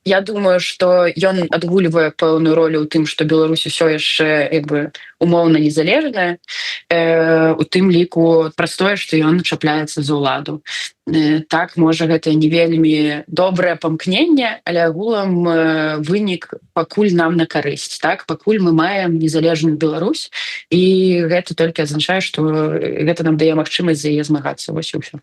C: я думаю, что ён адгульвае пэўную ролю ў тым, што Беларусь усё яшчэ як бы умоўна незалежная, у тым ліку праз тое, што ён чапляецца за ўладу. Так, можа, гэта не вельмі добрае памкненне, але агулам вынік пакуль нам на карысць. Так, пакуль мы маем незалежную Беларусь, і гэта толькі азначае, што гэта нам дае магчымасць за яе змагацца. Вось і ўсё.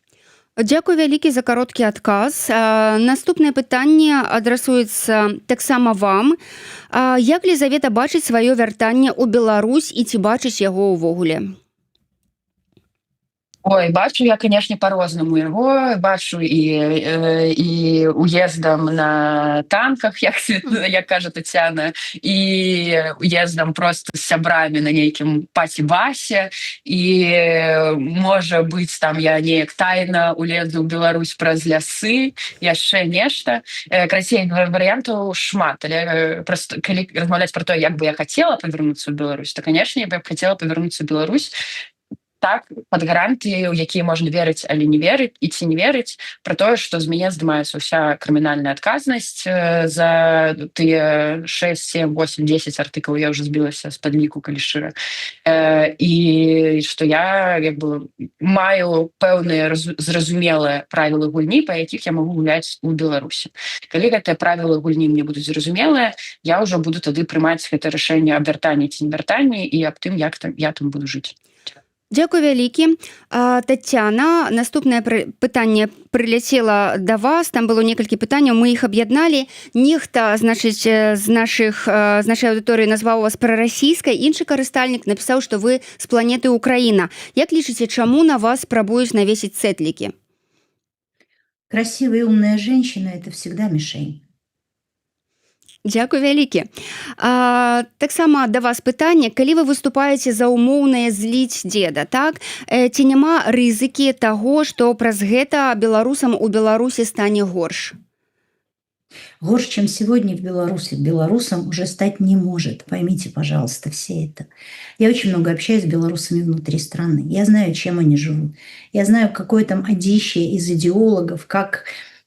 A: Дзякуй вялікі за кароткі адказ. Наступнае пытанне адрасуецца таксама вам. Як Лізавета бачыць сваё вяртанне ў Беларусь і ці бачыць яго ўвогуле?
C: Ой, бачу я, конечно, по-рознаму яго бачу: і уездам на танках, як кажа Таццяна, і уездам просто з сябрамі на нейкім паці-басе, і, можа быць, там я неяк тайна улезу ў Беларусь праз лясы, яшчэ нешта. Карацей, варыянтаў шмат, але просто калі размаўляць про то, як бы я хотела павярнуцца ў Беларусь, то, конечно, я бы хотела павярнуцца ў Беларусь так, под гарантыі, у якія можна верыць, але не верыць і ці не верыць, про тое, что з мяне здымаецца ўся крымінальная адказнасць за тыя 6, 7, 8, 10 артыкулаў, я уже збілася з падліку, калі шчыра, і что я як бы маю пэўныя зразумелыя правілы гульні, па якіх я могу гуляць у Беларусі. Калі гэтыя правілы гульні мне будуць зразумелыя, я ўжо буду тады прымаць гэта рашэнне аб вяртанні ці не вяртанні і аб тым, як там я там буду жыць.
A: Дзякуй вялікі. Таццяна, наступнае пытанне прыляцела да вас. Там было некалькі пытанняў, мы іх аб'ядналі. Нехта, значыць, з нашай аўдыторыі назваў вас прарасійскай, іншы карыстальнік напісаў, што вы з планеты Украіна. Як лічыце, чаму на вас спрабуюць навесіць цэтлікі?
B: Красивая и умная женщина – это всегда мишень.
A: Дзякуй вялікі. Таксама да вас пытанне: калі вы выступаеце за ўмоўнае зліць дзеда, так, ці няма рызыкі таго, што праз гэта беларусам у Беларусі стане горш?
B: Горше, чем сегодня в Беларуси, белорусам уже стать не может. Поймите, пожалуйста, все это. Я очень много общаюсь с белорусами внутри страны. Я знаю, чем они живут. Я знаю, какое там одище из идеологов,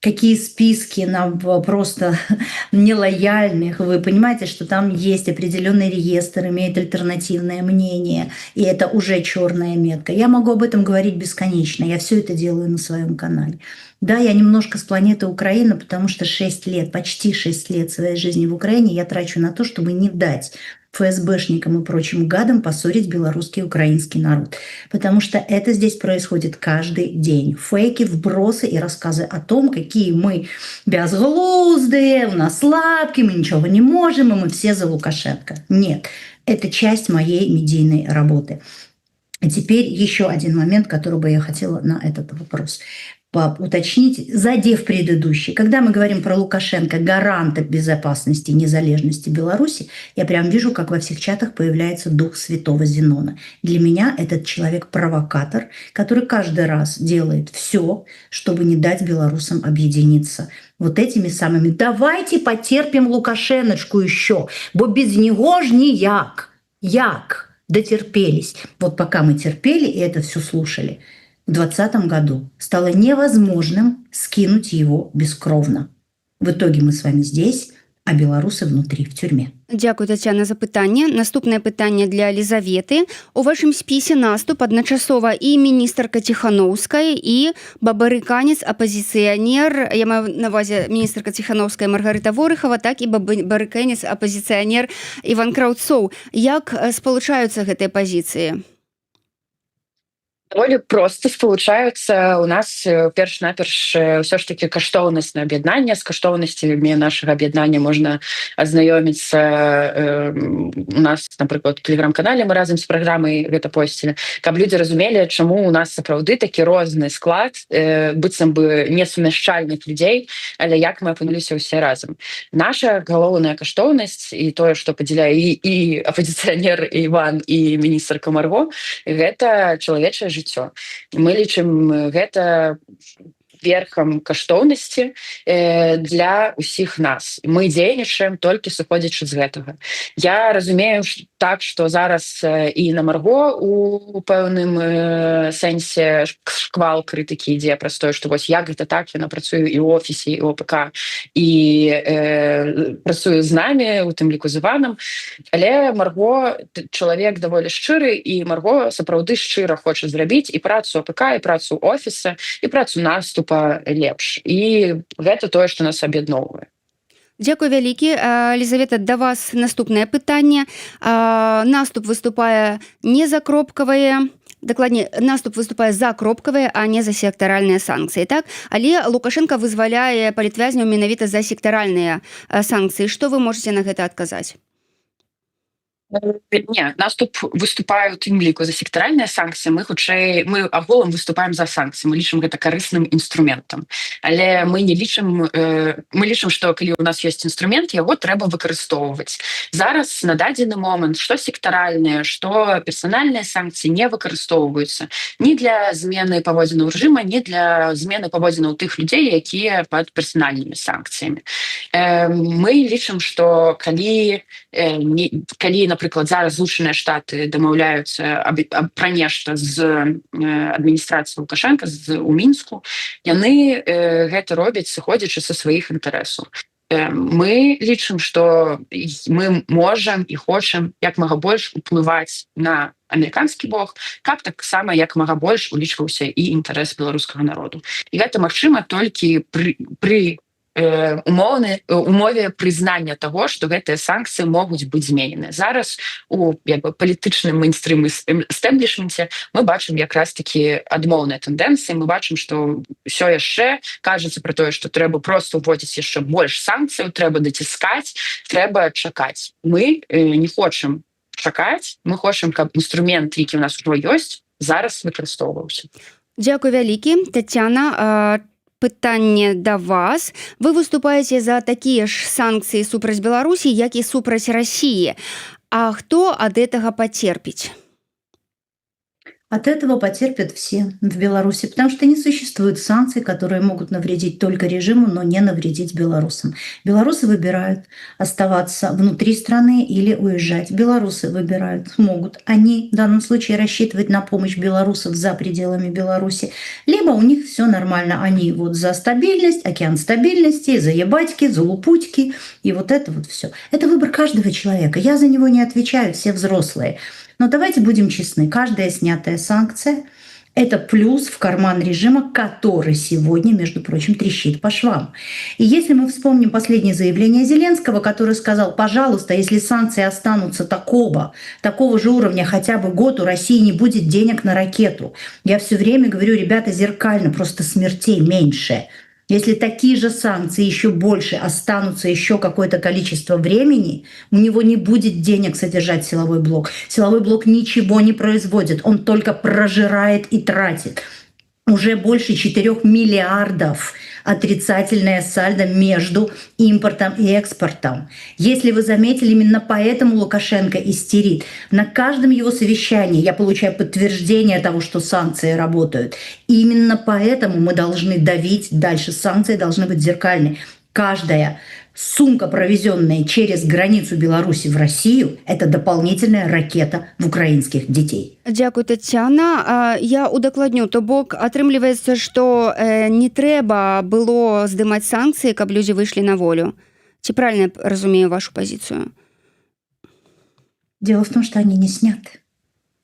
B: какие списки на просто нелояльных. Вы понимаете, что там есть определенный реестр, имеет альтернативное мнение, и это уже черная метка. Я могу об этом говорить бесконечно. Я все это делаю на своем канале. Да, я немножко с планеты Украина, потому что 6 лет, почти 6 лет своей жизни в Украине я трачу на то, чтобы не дать ФСБшникам и прочим гадам поссорить белорусский и украинский народ. Потому что это здесь происходит каждый день. Фейки, вбросы и рассказы о том, какие мы безглуздые, у нас лапки, мы ничего не можем, и мы все за Лукашенко. Нет, это часть моей медийной работы. А теперь еще один момент, который бы я хотела на этот вопрос уточнить, задев предыдущий. Когда мы говорим про Лукашенко, гаранта безопасности и незалежности Беларуси, я прям вижу, как во всех чатах появляется дух святого Зенона. Для меня этот человек провокатор, который каждый раз делает все, чтобы не дать белорусам объединиться. Вот этими самыми «давайте потерпим Лукашеночку еще, бо без него ж ніяк». Як? Дотерпелись. Вот пока мы терпели и это все слушали, в 2020 году стало невозможным скинуть его бескровно. В итоге мы с вами здесь, а белорусы внутри, в тюрьме.
A: Дзякуй, Таццяна, за пытанне. Наступнае пытанне для Лізаветы. У вашым спісе «Наступ» адначасова і міністрка Ціханоўская, і бабарыканец апазіцыянер, я маю на увазе міністрка Ціханоўская Маргарыта Ворыхава, так, і бабарыканец апазіцыянер Іван Краўцоў. Як спалучаюцца гэтыя пазіцыі?
C: Даволі проста спалучаюцца. У нас перш-наперш ўсё ж таки каштоўнасць на аб'яднанне. З каштоўнасцямі нашага аб'яднання можна азнаёміцца у нас, напрыклад, тэлеграм-канале. Мы разам з праграмай гэта посцілі, каб людзі разумелі, чаму у нас сапраўды такі розны склад, быццам бы несумяшчальных людзей, але як мы апынуліся ўсе разам. Наша галоўная каштоўнасць і тое, што падзяляе і апозіцыянер Іван, і міністрка Марго, гэта чалавечае жыццё. Мы лічым гэта верхам каштоўнасці для ўсіх нас. Мы дзейнічаем, толькі сыходзячы з гэтага. Я разумею так, что зараз і на Марго у пэўным сэнсе шквал крытыкі ідзе праз тое, што вось як гэта так, яна працуе і ў офісе, і ОПК, і працуе з намі, у тым ліку з Іванам. Але Марго чалавек даволі шчыры, і Марго сапраўды шчыра хоча зрабіць і працу АПК, і працу офіса, і працу Наступа лепш, і гэта тое, што нас аб'ядноўвае.
A: Дзякуй вялікі. Лізавета, да вас наступнае пытанне. Наступ выступае не за кропкавыя, дакладней, Наступ выступае за кропкавыя, а не за сектаральныя санкцыі, так? Але Лукашэнка вызваляе палітвязняў менавіта за сектаральныя санкцыі. Што вы можете на гэта адказаць?
C: Не, Наступ выступае у тым ліку за сектаральныя санкцыі. Мы хутчэй, мы агулам выступаем за санкцыі, мы лічым гэта карысным інструментам, але мы не лічым, мы лічым, што калі у нас ёсць інструмент, яго трэба выкарыстоўваць. Зараз, на дадзены момант, што сектаральныя, што персанальныя санкцыі не выкарыстоўваюцца ні для змены паводзінаў рэжыма, ні для змены паводзінаў тых людзей, якія пад персанальнымі санкцыямі. Мы лічым, што калі не, калі, напрыклад, зараз Злучаныя Штаты дамаўляюцца пра нешта з адміністрацыяй Лукашэнка з у Мінску, яны гэта робяць, сыходзячы са сваіх інтарэсаў. Мы лічым, што мы можам і хочам як мага больш уплываць на амерыканскі бок, каб таксама як мага больш улічваўся і інтарэс беларускага народу, і гэта магчыма толькі пры умове прызнання того, что гэтыя санкцыі могуць быць зменены. Зараз у, як бы, палітычным мейнстрым стэблішменце мы бачым якраз таки адмоўныя тэндэнцыі. Мы бачым, что ўсё яшчэ кажацца про тое, что трэба просто уводзіць яшчэ больш санкцыяў, трэба даціскаць, трэба чакаць. Мы не хочам чакаць, мы хочам, каб інструмент, які у нас ужо ёсць, зараз выкарыстоўваўся.
A: Дзякуй вялікі. Тацяна, пытанне да вас. Вы выступаеце за такія ж санкцыі супраць Беларусі, як і супраць Расіі. А хто ад гэтага пацерпіць?
B: От этого потерпят все в Беларуси, потому что не существует санкций, которые могут навредить только режиму, но не навредить белорусам. Белорусы выбирают, оставаться внутри страны или уезжать. Белорусы выбирают, могут они в данном случае рассчитывать на помощь белорусов за пределами Беларуси, либо у них все нормально, они вот за стабильность, океан стабильности, за ебатьки, за лупутьки, и вот это вот все. Это выбор каждого человека. Я за него не отвечаю, все взрослые. Но давайте будем честны, каждая снятая санкция – это плюс в карман режима, который сегодня, между прочим, трещит по швам. И если мы вспомним последнее заявление Зеленского, который сказал: «Пожалуйста, если санкции останутся такого же уровня хотя бы год, у России не будет денег на ракету». Я все время говорю: ребята, зеркально, просто смертей меньше. Если такие же санкции, еще больше, останутся еще какое-то количество времени, у него не будет денег содержать силовой блок. Силовой блок ничего не производит, он только прожирает и тратит. Уже больше 4 миллиардов отрицательное сальдо между импортом и экспортом. Если вы заметили, именно поэтому Лукашенко истерит. На каждом его совещании я получаю подтверждение того, что санкции работают. Именно поэтому мы должны давить дальше. Санкции должны быть зеркальны. Каждая сумка, провезенная через границу Беларуси в Россию, это дополнительная ракета в украинских детей.
A: Дзякуй, Тацяна. Я удакладню: то бок атрымліваецца, што не трэба было здымаць санкцыі, каб людзі выйшлі на волю. Ці правильно я разумею вашу пазіцыю?
B: Дело в том, что они не сняты.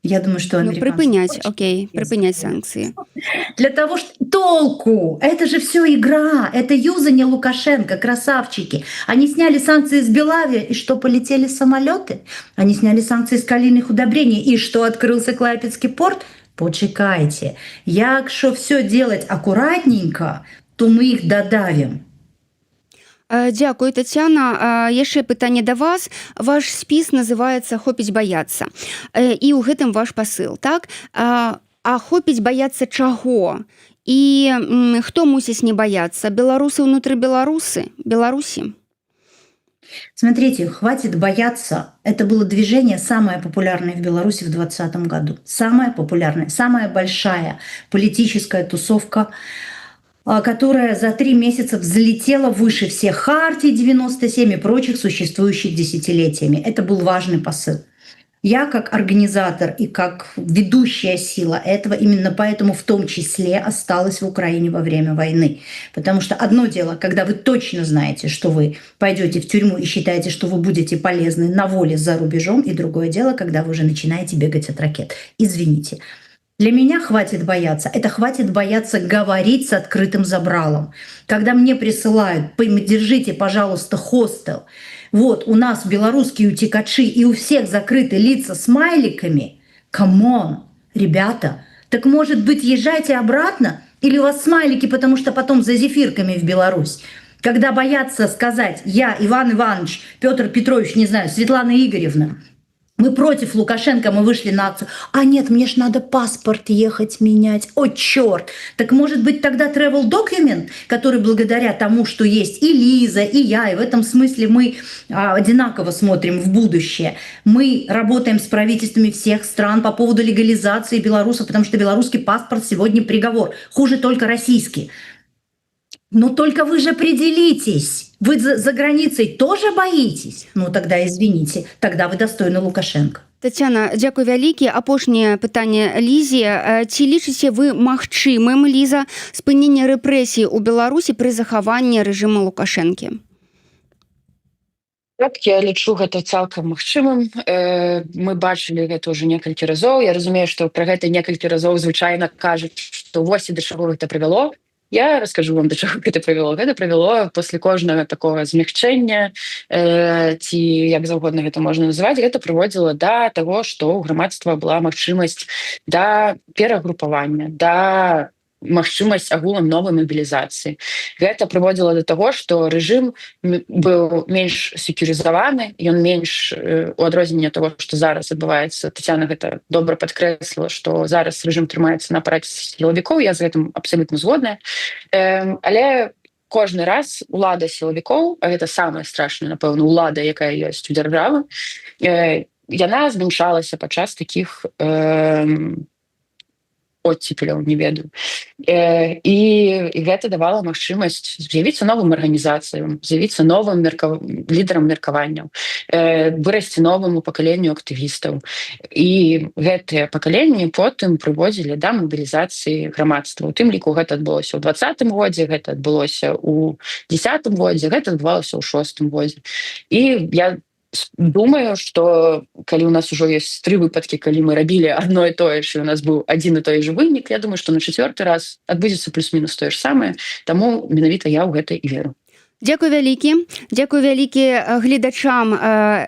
B: Я думаю, что
A: Ну,
B: американцы
A: прыпыняць,
B: очень
A: окей, прыпыняць санкцыі.
B: Для того, что толку? Это же все игра, это юзание Лукашенко, красавчики. Они сняли санкции с Белавиа, и что, полетели самолеты? Они сняли санкции с калийных удобрений, и что, открылся Клайпедский порт? Пачакайце. Якшо все делать аккуратненько, то мы их додавим.
A: Дзякую, Тацяна. Яшчэ пытанне да вас. Ваш спіс называется «Хопіць баяцца». І ў гэтым ваш пасыл, так? А хопіць баяцца чаго? І хто мусіць не баяцца? Беларусы ўнутры Беларусі?
B: Смотрите, хватит бояться. Это было движение самое популярное в Беларуси в 2020 году. Самое популярное, самая большая политическая тусовка, которая за 3 месяца взлетела выше всех Хартий 97 и прочих существующих десятилетиями. Это был важный посыл. Я как организатор и как ведущая сила этого именно поэтому в том числе осталась в Украине во время войны. Потому что одно дело, когда вы точно знаете, что вы пойдете в тюрьму и считаете, что вы будете полезны на воле за рубежом, и другое дело, когда вы уже начинаете бегать от ракет. Извините. Для меня хватит бояться. Это хватит бояться говорить с открытым забралом. Когда мне присылают: «Поддержите, пожалуйста, хостел». Вот, у нас белорусские уцекачы, и у всех закрыты лица смайликами. Come on, ребята, так, может быть, езжайте обратно? Или у вас смайлики, потому что потом за зефирками в Беларусь? Когда боятся сказать: «Я, Иван Иванович, Петр Петрович, не знаю, Светлана Игоревна, мы против Лукашенко, мы вышли на акцию». А нет, мне ж надо паспорт ехать менять. О, черт! Так, может быть, тогда travel document, который благодаря тому, что есть и Лиза, и я, и в этом смысле мы одинаково смотрим в будущее. Мы работаем с правительствами всех стран по поводу легализации белорусов, потому что белорусский паспорт сегодня приговор. Хуже только российский. Но только вы же определитесь. Вы за границей тоже боитесь? Ну тогда извините, тогда вы достойны Лукашенко.
A: Тацяна, дзякуй вялікі. Апошняе пытанне Лізе. Ці лічыце вы магчымым, Ліза, спыненне рэпрэсій у Беларусі пры захаванні рэжыма Лукашэнкі?
C: Так, я лічу гэта цалкам магчымым. Мы бачылі гэта ўжо некалькі разоў. Я разумею, што пра гэта некалькі разоў звычайна кажуць, што вось і да чаго гэта прывяло. Я расскажу вам, да чаго гэта прывяло. Гэта прывяло после кожнага такого змягчэння, ці як заўгодна гэта можна называць, гэта прыводзіла да таго, што ў грамадства была магчымасць да перагрупавання, да магчымасць агулам новай мабілізацыі. Гэта прыводзіла до таго, што рэжым быў менш секюрызаваны, ён менш, у адрозненне того, што зараз адбываецца. Тацяна гэта добра падкрэсліла, што зараз рэжым трымаецца на апараце сілавікоў. Я з гэтым абсалютна згодная. Але кожны раз улада сілавікоў, а гэта самае страшное, напэўна, улада, якая ёсць у дзяржавы, яна змяншалася падчас таких оттепеляў, не ведаю. І гэта давала магчымасць з'явіцца новым арганізацыям, з'явіцца новым лідарам меркаванняў, вырасці новаму пакаленню актывістаў, і гэтыя пакаленні потым прыводзілі да мабілізацыі грамадства. У тым ліку гэта адбылося ў 20-м годзе, гэта адбылося у 10-м годзе, гэта адбывалася ў 6-м годзе. І я думаю, што калі у нас ужо есть тры выпадкі, калі мы рабілі одно і тое ж, у нас быў адзін і той же вынік, я думаю, што на чацвёрты раз адбудзецца плюс-мінус тое ж самае. Таму менавіта я ў гэта і веру.
A: Дзякуй вялікі. Дзякуй вялікі гледачам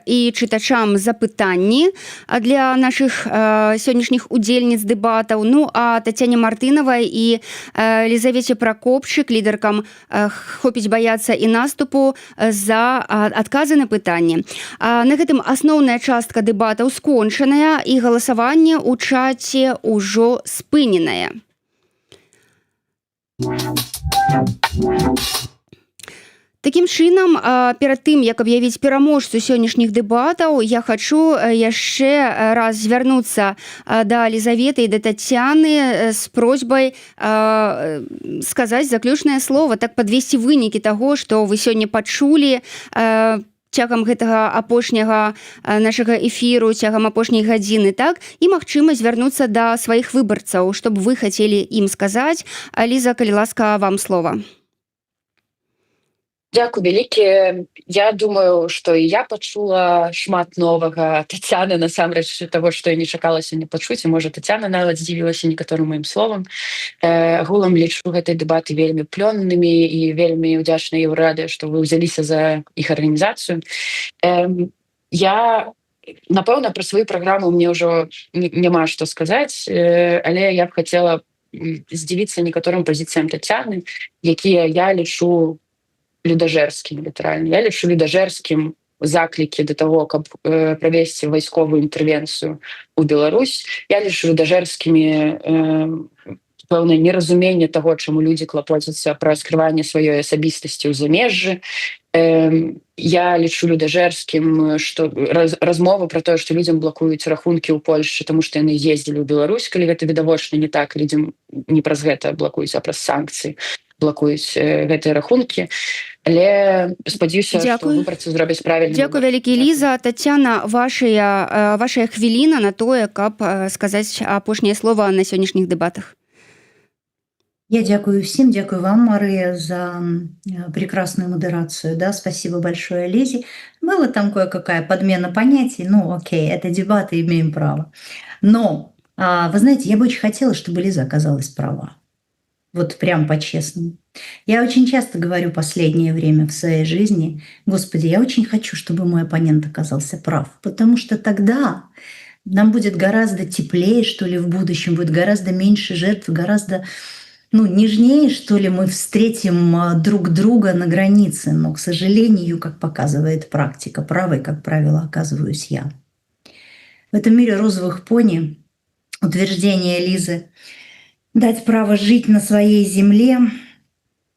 A: і чытачам за пытанні для нашых сённяшніх удзельніц дэбатаў. Ну а Тацяне Мартынавай і Лізавеце Пракопчык, лідаркам «Хопіць баяцца» і «Наступу», за адказы на пытанні. На гэтым асноўная частка дэбатаў скончаная, і галасаванне ў чаце ўжо спыненае. Такім чынам, перад тым, як аб'явіць пераможцу сённяшніх дэбатаў, я хачу яшчэ раз звярнуцца да Лізаветы і да Тацяны з просьбай сказаць заключнае слово, так, падвесці вынікі таго, што вы сёння пачулі цягам гэтага апошняга нашага эфіру, цягам апошняй гадзіны, так, і, магчыма, звярнуцца да сваіх выбарцаў, чтоб вы хацелі ім сказаць. Ліза, калі ласка, вам слова.
C: Дзякуй вялікі. Я думаю, што і я пачула шмат новага, Тацяна насамрэч, таго, што я не чакала сёння пачуць, і, можа, Тацяна нават здзівілася некаторым маім словам. Агулам лічу гэтай дэбаты вельмі плённымі і вельмі ўдзячна Еўрарадыё, што вы ўзяліся за іх арганізацыю. Я Напэўна, пра сваю праграму мне ўжо няма што сказаць, але я б хацела здзівіцца некаторым пазіцыям Тацяны, якія я лічу людажэрскім. Літаральна, я лічу людажэрскім заклікі да таго, каб правесці вайсковую інтэрвенцыю у Беларусь. Я лічу людажэрскімі пэўнае неразуменне таго, чаму людзі клапоцяцца пра раскрыванне сваёй асабістасці ў замежжы. Я лічу людажэрскім, што размову пра тое, што людзям блакуюць рахункі ў Польшчы, таму што яны ездзілі ў Беларусь, калі гэта відавочна не так. Людзям не праз гэта блакуюць, а праз санкцыі блакуюць гэтыя рахункі. Але спадзяюся, выбарцы зробяць правільна.
A: Дзякуй вялікі, Ліза. Тацяна, вашая хвіліна на тое, каб сказаць апошняе слова на сённяшніх дэбатах.
B: Я дзякую всем, дзякую вам, Мария, за прекрасную модерацию. Да, спасибо большое Лизе. Была там кое-какая подмена понятий, ну окей, это дебаты, имеем право. Но, вы знаете, я бы очень хотела, чтобы Лиза оказалась права. Вот прям по-честному. Я очень часто говорю последнее время в своей жизни: «Господи, я очень хочу, чтобы мой оппонент оказался прав», потому что тогда нам будет гораздо теплее, что ли, в будущем, будет гораздо меньше жертв, гораздо, ну, нежнее, что ли, мы встретим друг друга на границе. Но, к сожалению, как показывает практика, правой, как правило, оказываюсь я. В этом мире розовых пони утверждение Лизы дать право жить на своей земле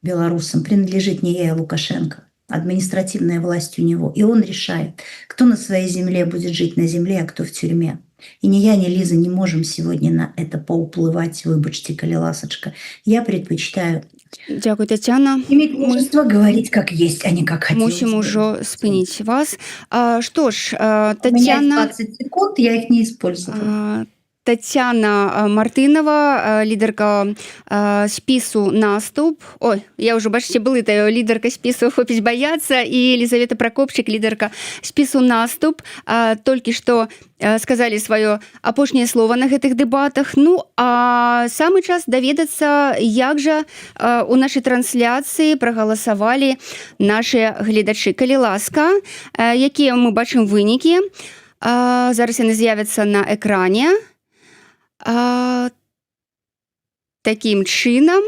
B: белорусам принадлежит не ей, а Лукашенко. Административная власть у него. И он решает, кто на своей земле будет жить на земле, а кто в тюрьме. И ни я, ни Лиза не можем сегодня на это паўплываць, выбачце, калі ласачка. Я предпочитаю
A: Дзякуй, Тацяна.
B: иметь мужество говорить как есть, а не как хотелось
A: Мусім
B: бы.
A: ужо спыніць вас. Што ж,
B: У меня есть
A: Тацяна
B: 20 секунд, я их не использовала.
A: Тацяна Мартынова, лідарка спісу «Наступ». Ой, я ўжо, бачыце, блытаю. Лідарка спісу «Хопіць баяцца» і Елізавета Пракопчык, лідарка спісу «Наступ», толькі што сказалі сваё апошняе слово на гэтых дэбатах. Ну а самы час даведацца, як жа у нашай трансляцыі прагаласавалі нашыя гледачы. Калі ласка, якія мы бачым вынікі? Зараз яны з'явяцца на экране. Такім чынам,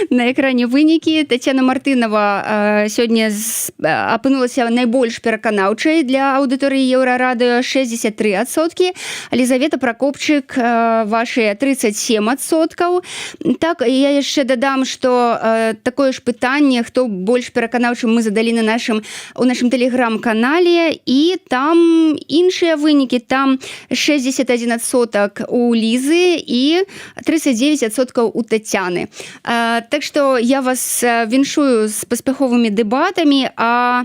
A: на экране вынікі. Тацяна Мартынова сёння апынулася найбольш пераканаўчай для аўдыторыі Еўрарадыё, 63%. Лізавета Пракопчык, вашыя 37%. Так, я яшчэ дадам, што такое ж пытанне, хто больш пераканаўчым, мы задалі на нашым у нашым тэлеграм-канале, і там іншыя вынікі: там 61% у Лізы і 39% у Тацяны. Так што я вас віншую з паспяховымі дэбатамі, а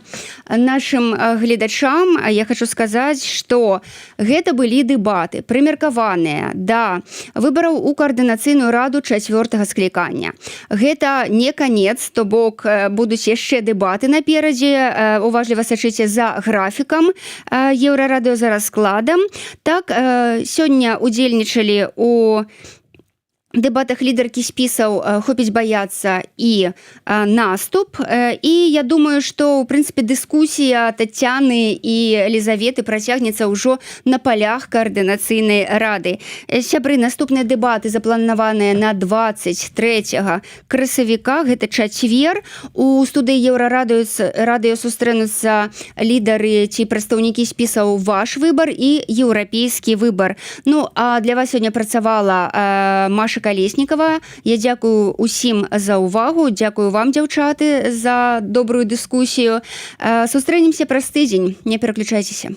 A: нашым гледачам я хочу сказаць, што гэта былі дэбаты, прымеркаваныя да выбараў у Каардынацыйную раду чацвёртага склікання. Гэта не канец, то бок будуць яшчэ дэбаты наперадзе. Уважліва сачыце за графікам Еўрарадыё, за раскладам. Так, сёння удзельнічалі у дэбатах лідаркі спісаў «Хопіць баяцца» і «Наступ». І я думаю, што ў прынцыпе дыскусія Тацяны і Елізаветы працягнецца ўжо на палях Каардынацыйнай рады. Сябры, наступныя дэбаты запланаваныя на 23 красавіка, гэта чацвер. У студыі Еўрарадыё радыё сустрэнуцца лідары ці прадстаўнікі спісаў «Ваш выбар» і «Еўрапейскі выбар». Ну а для вас сёння працавала Маша Калеснікава. Я дзякую усім за ўвагу, дзякую вам, дзяўчаты, за добрую дыскусію. Сустрэнемся праз тыдзень, не пераключайцеся.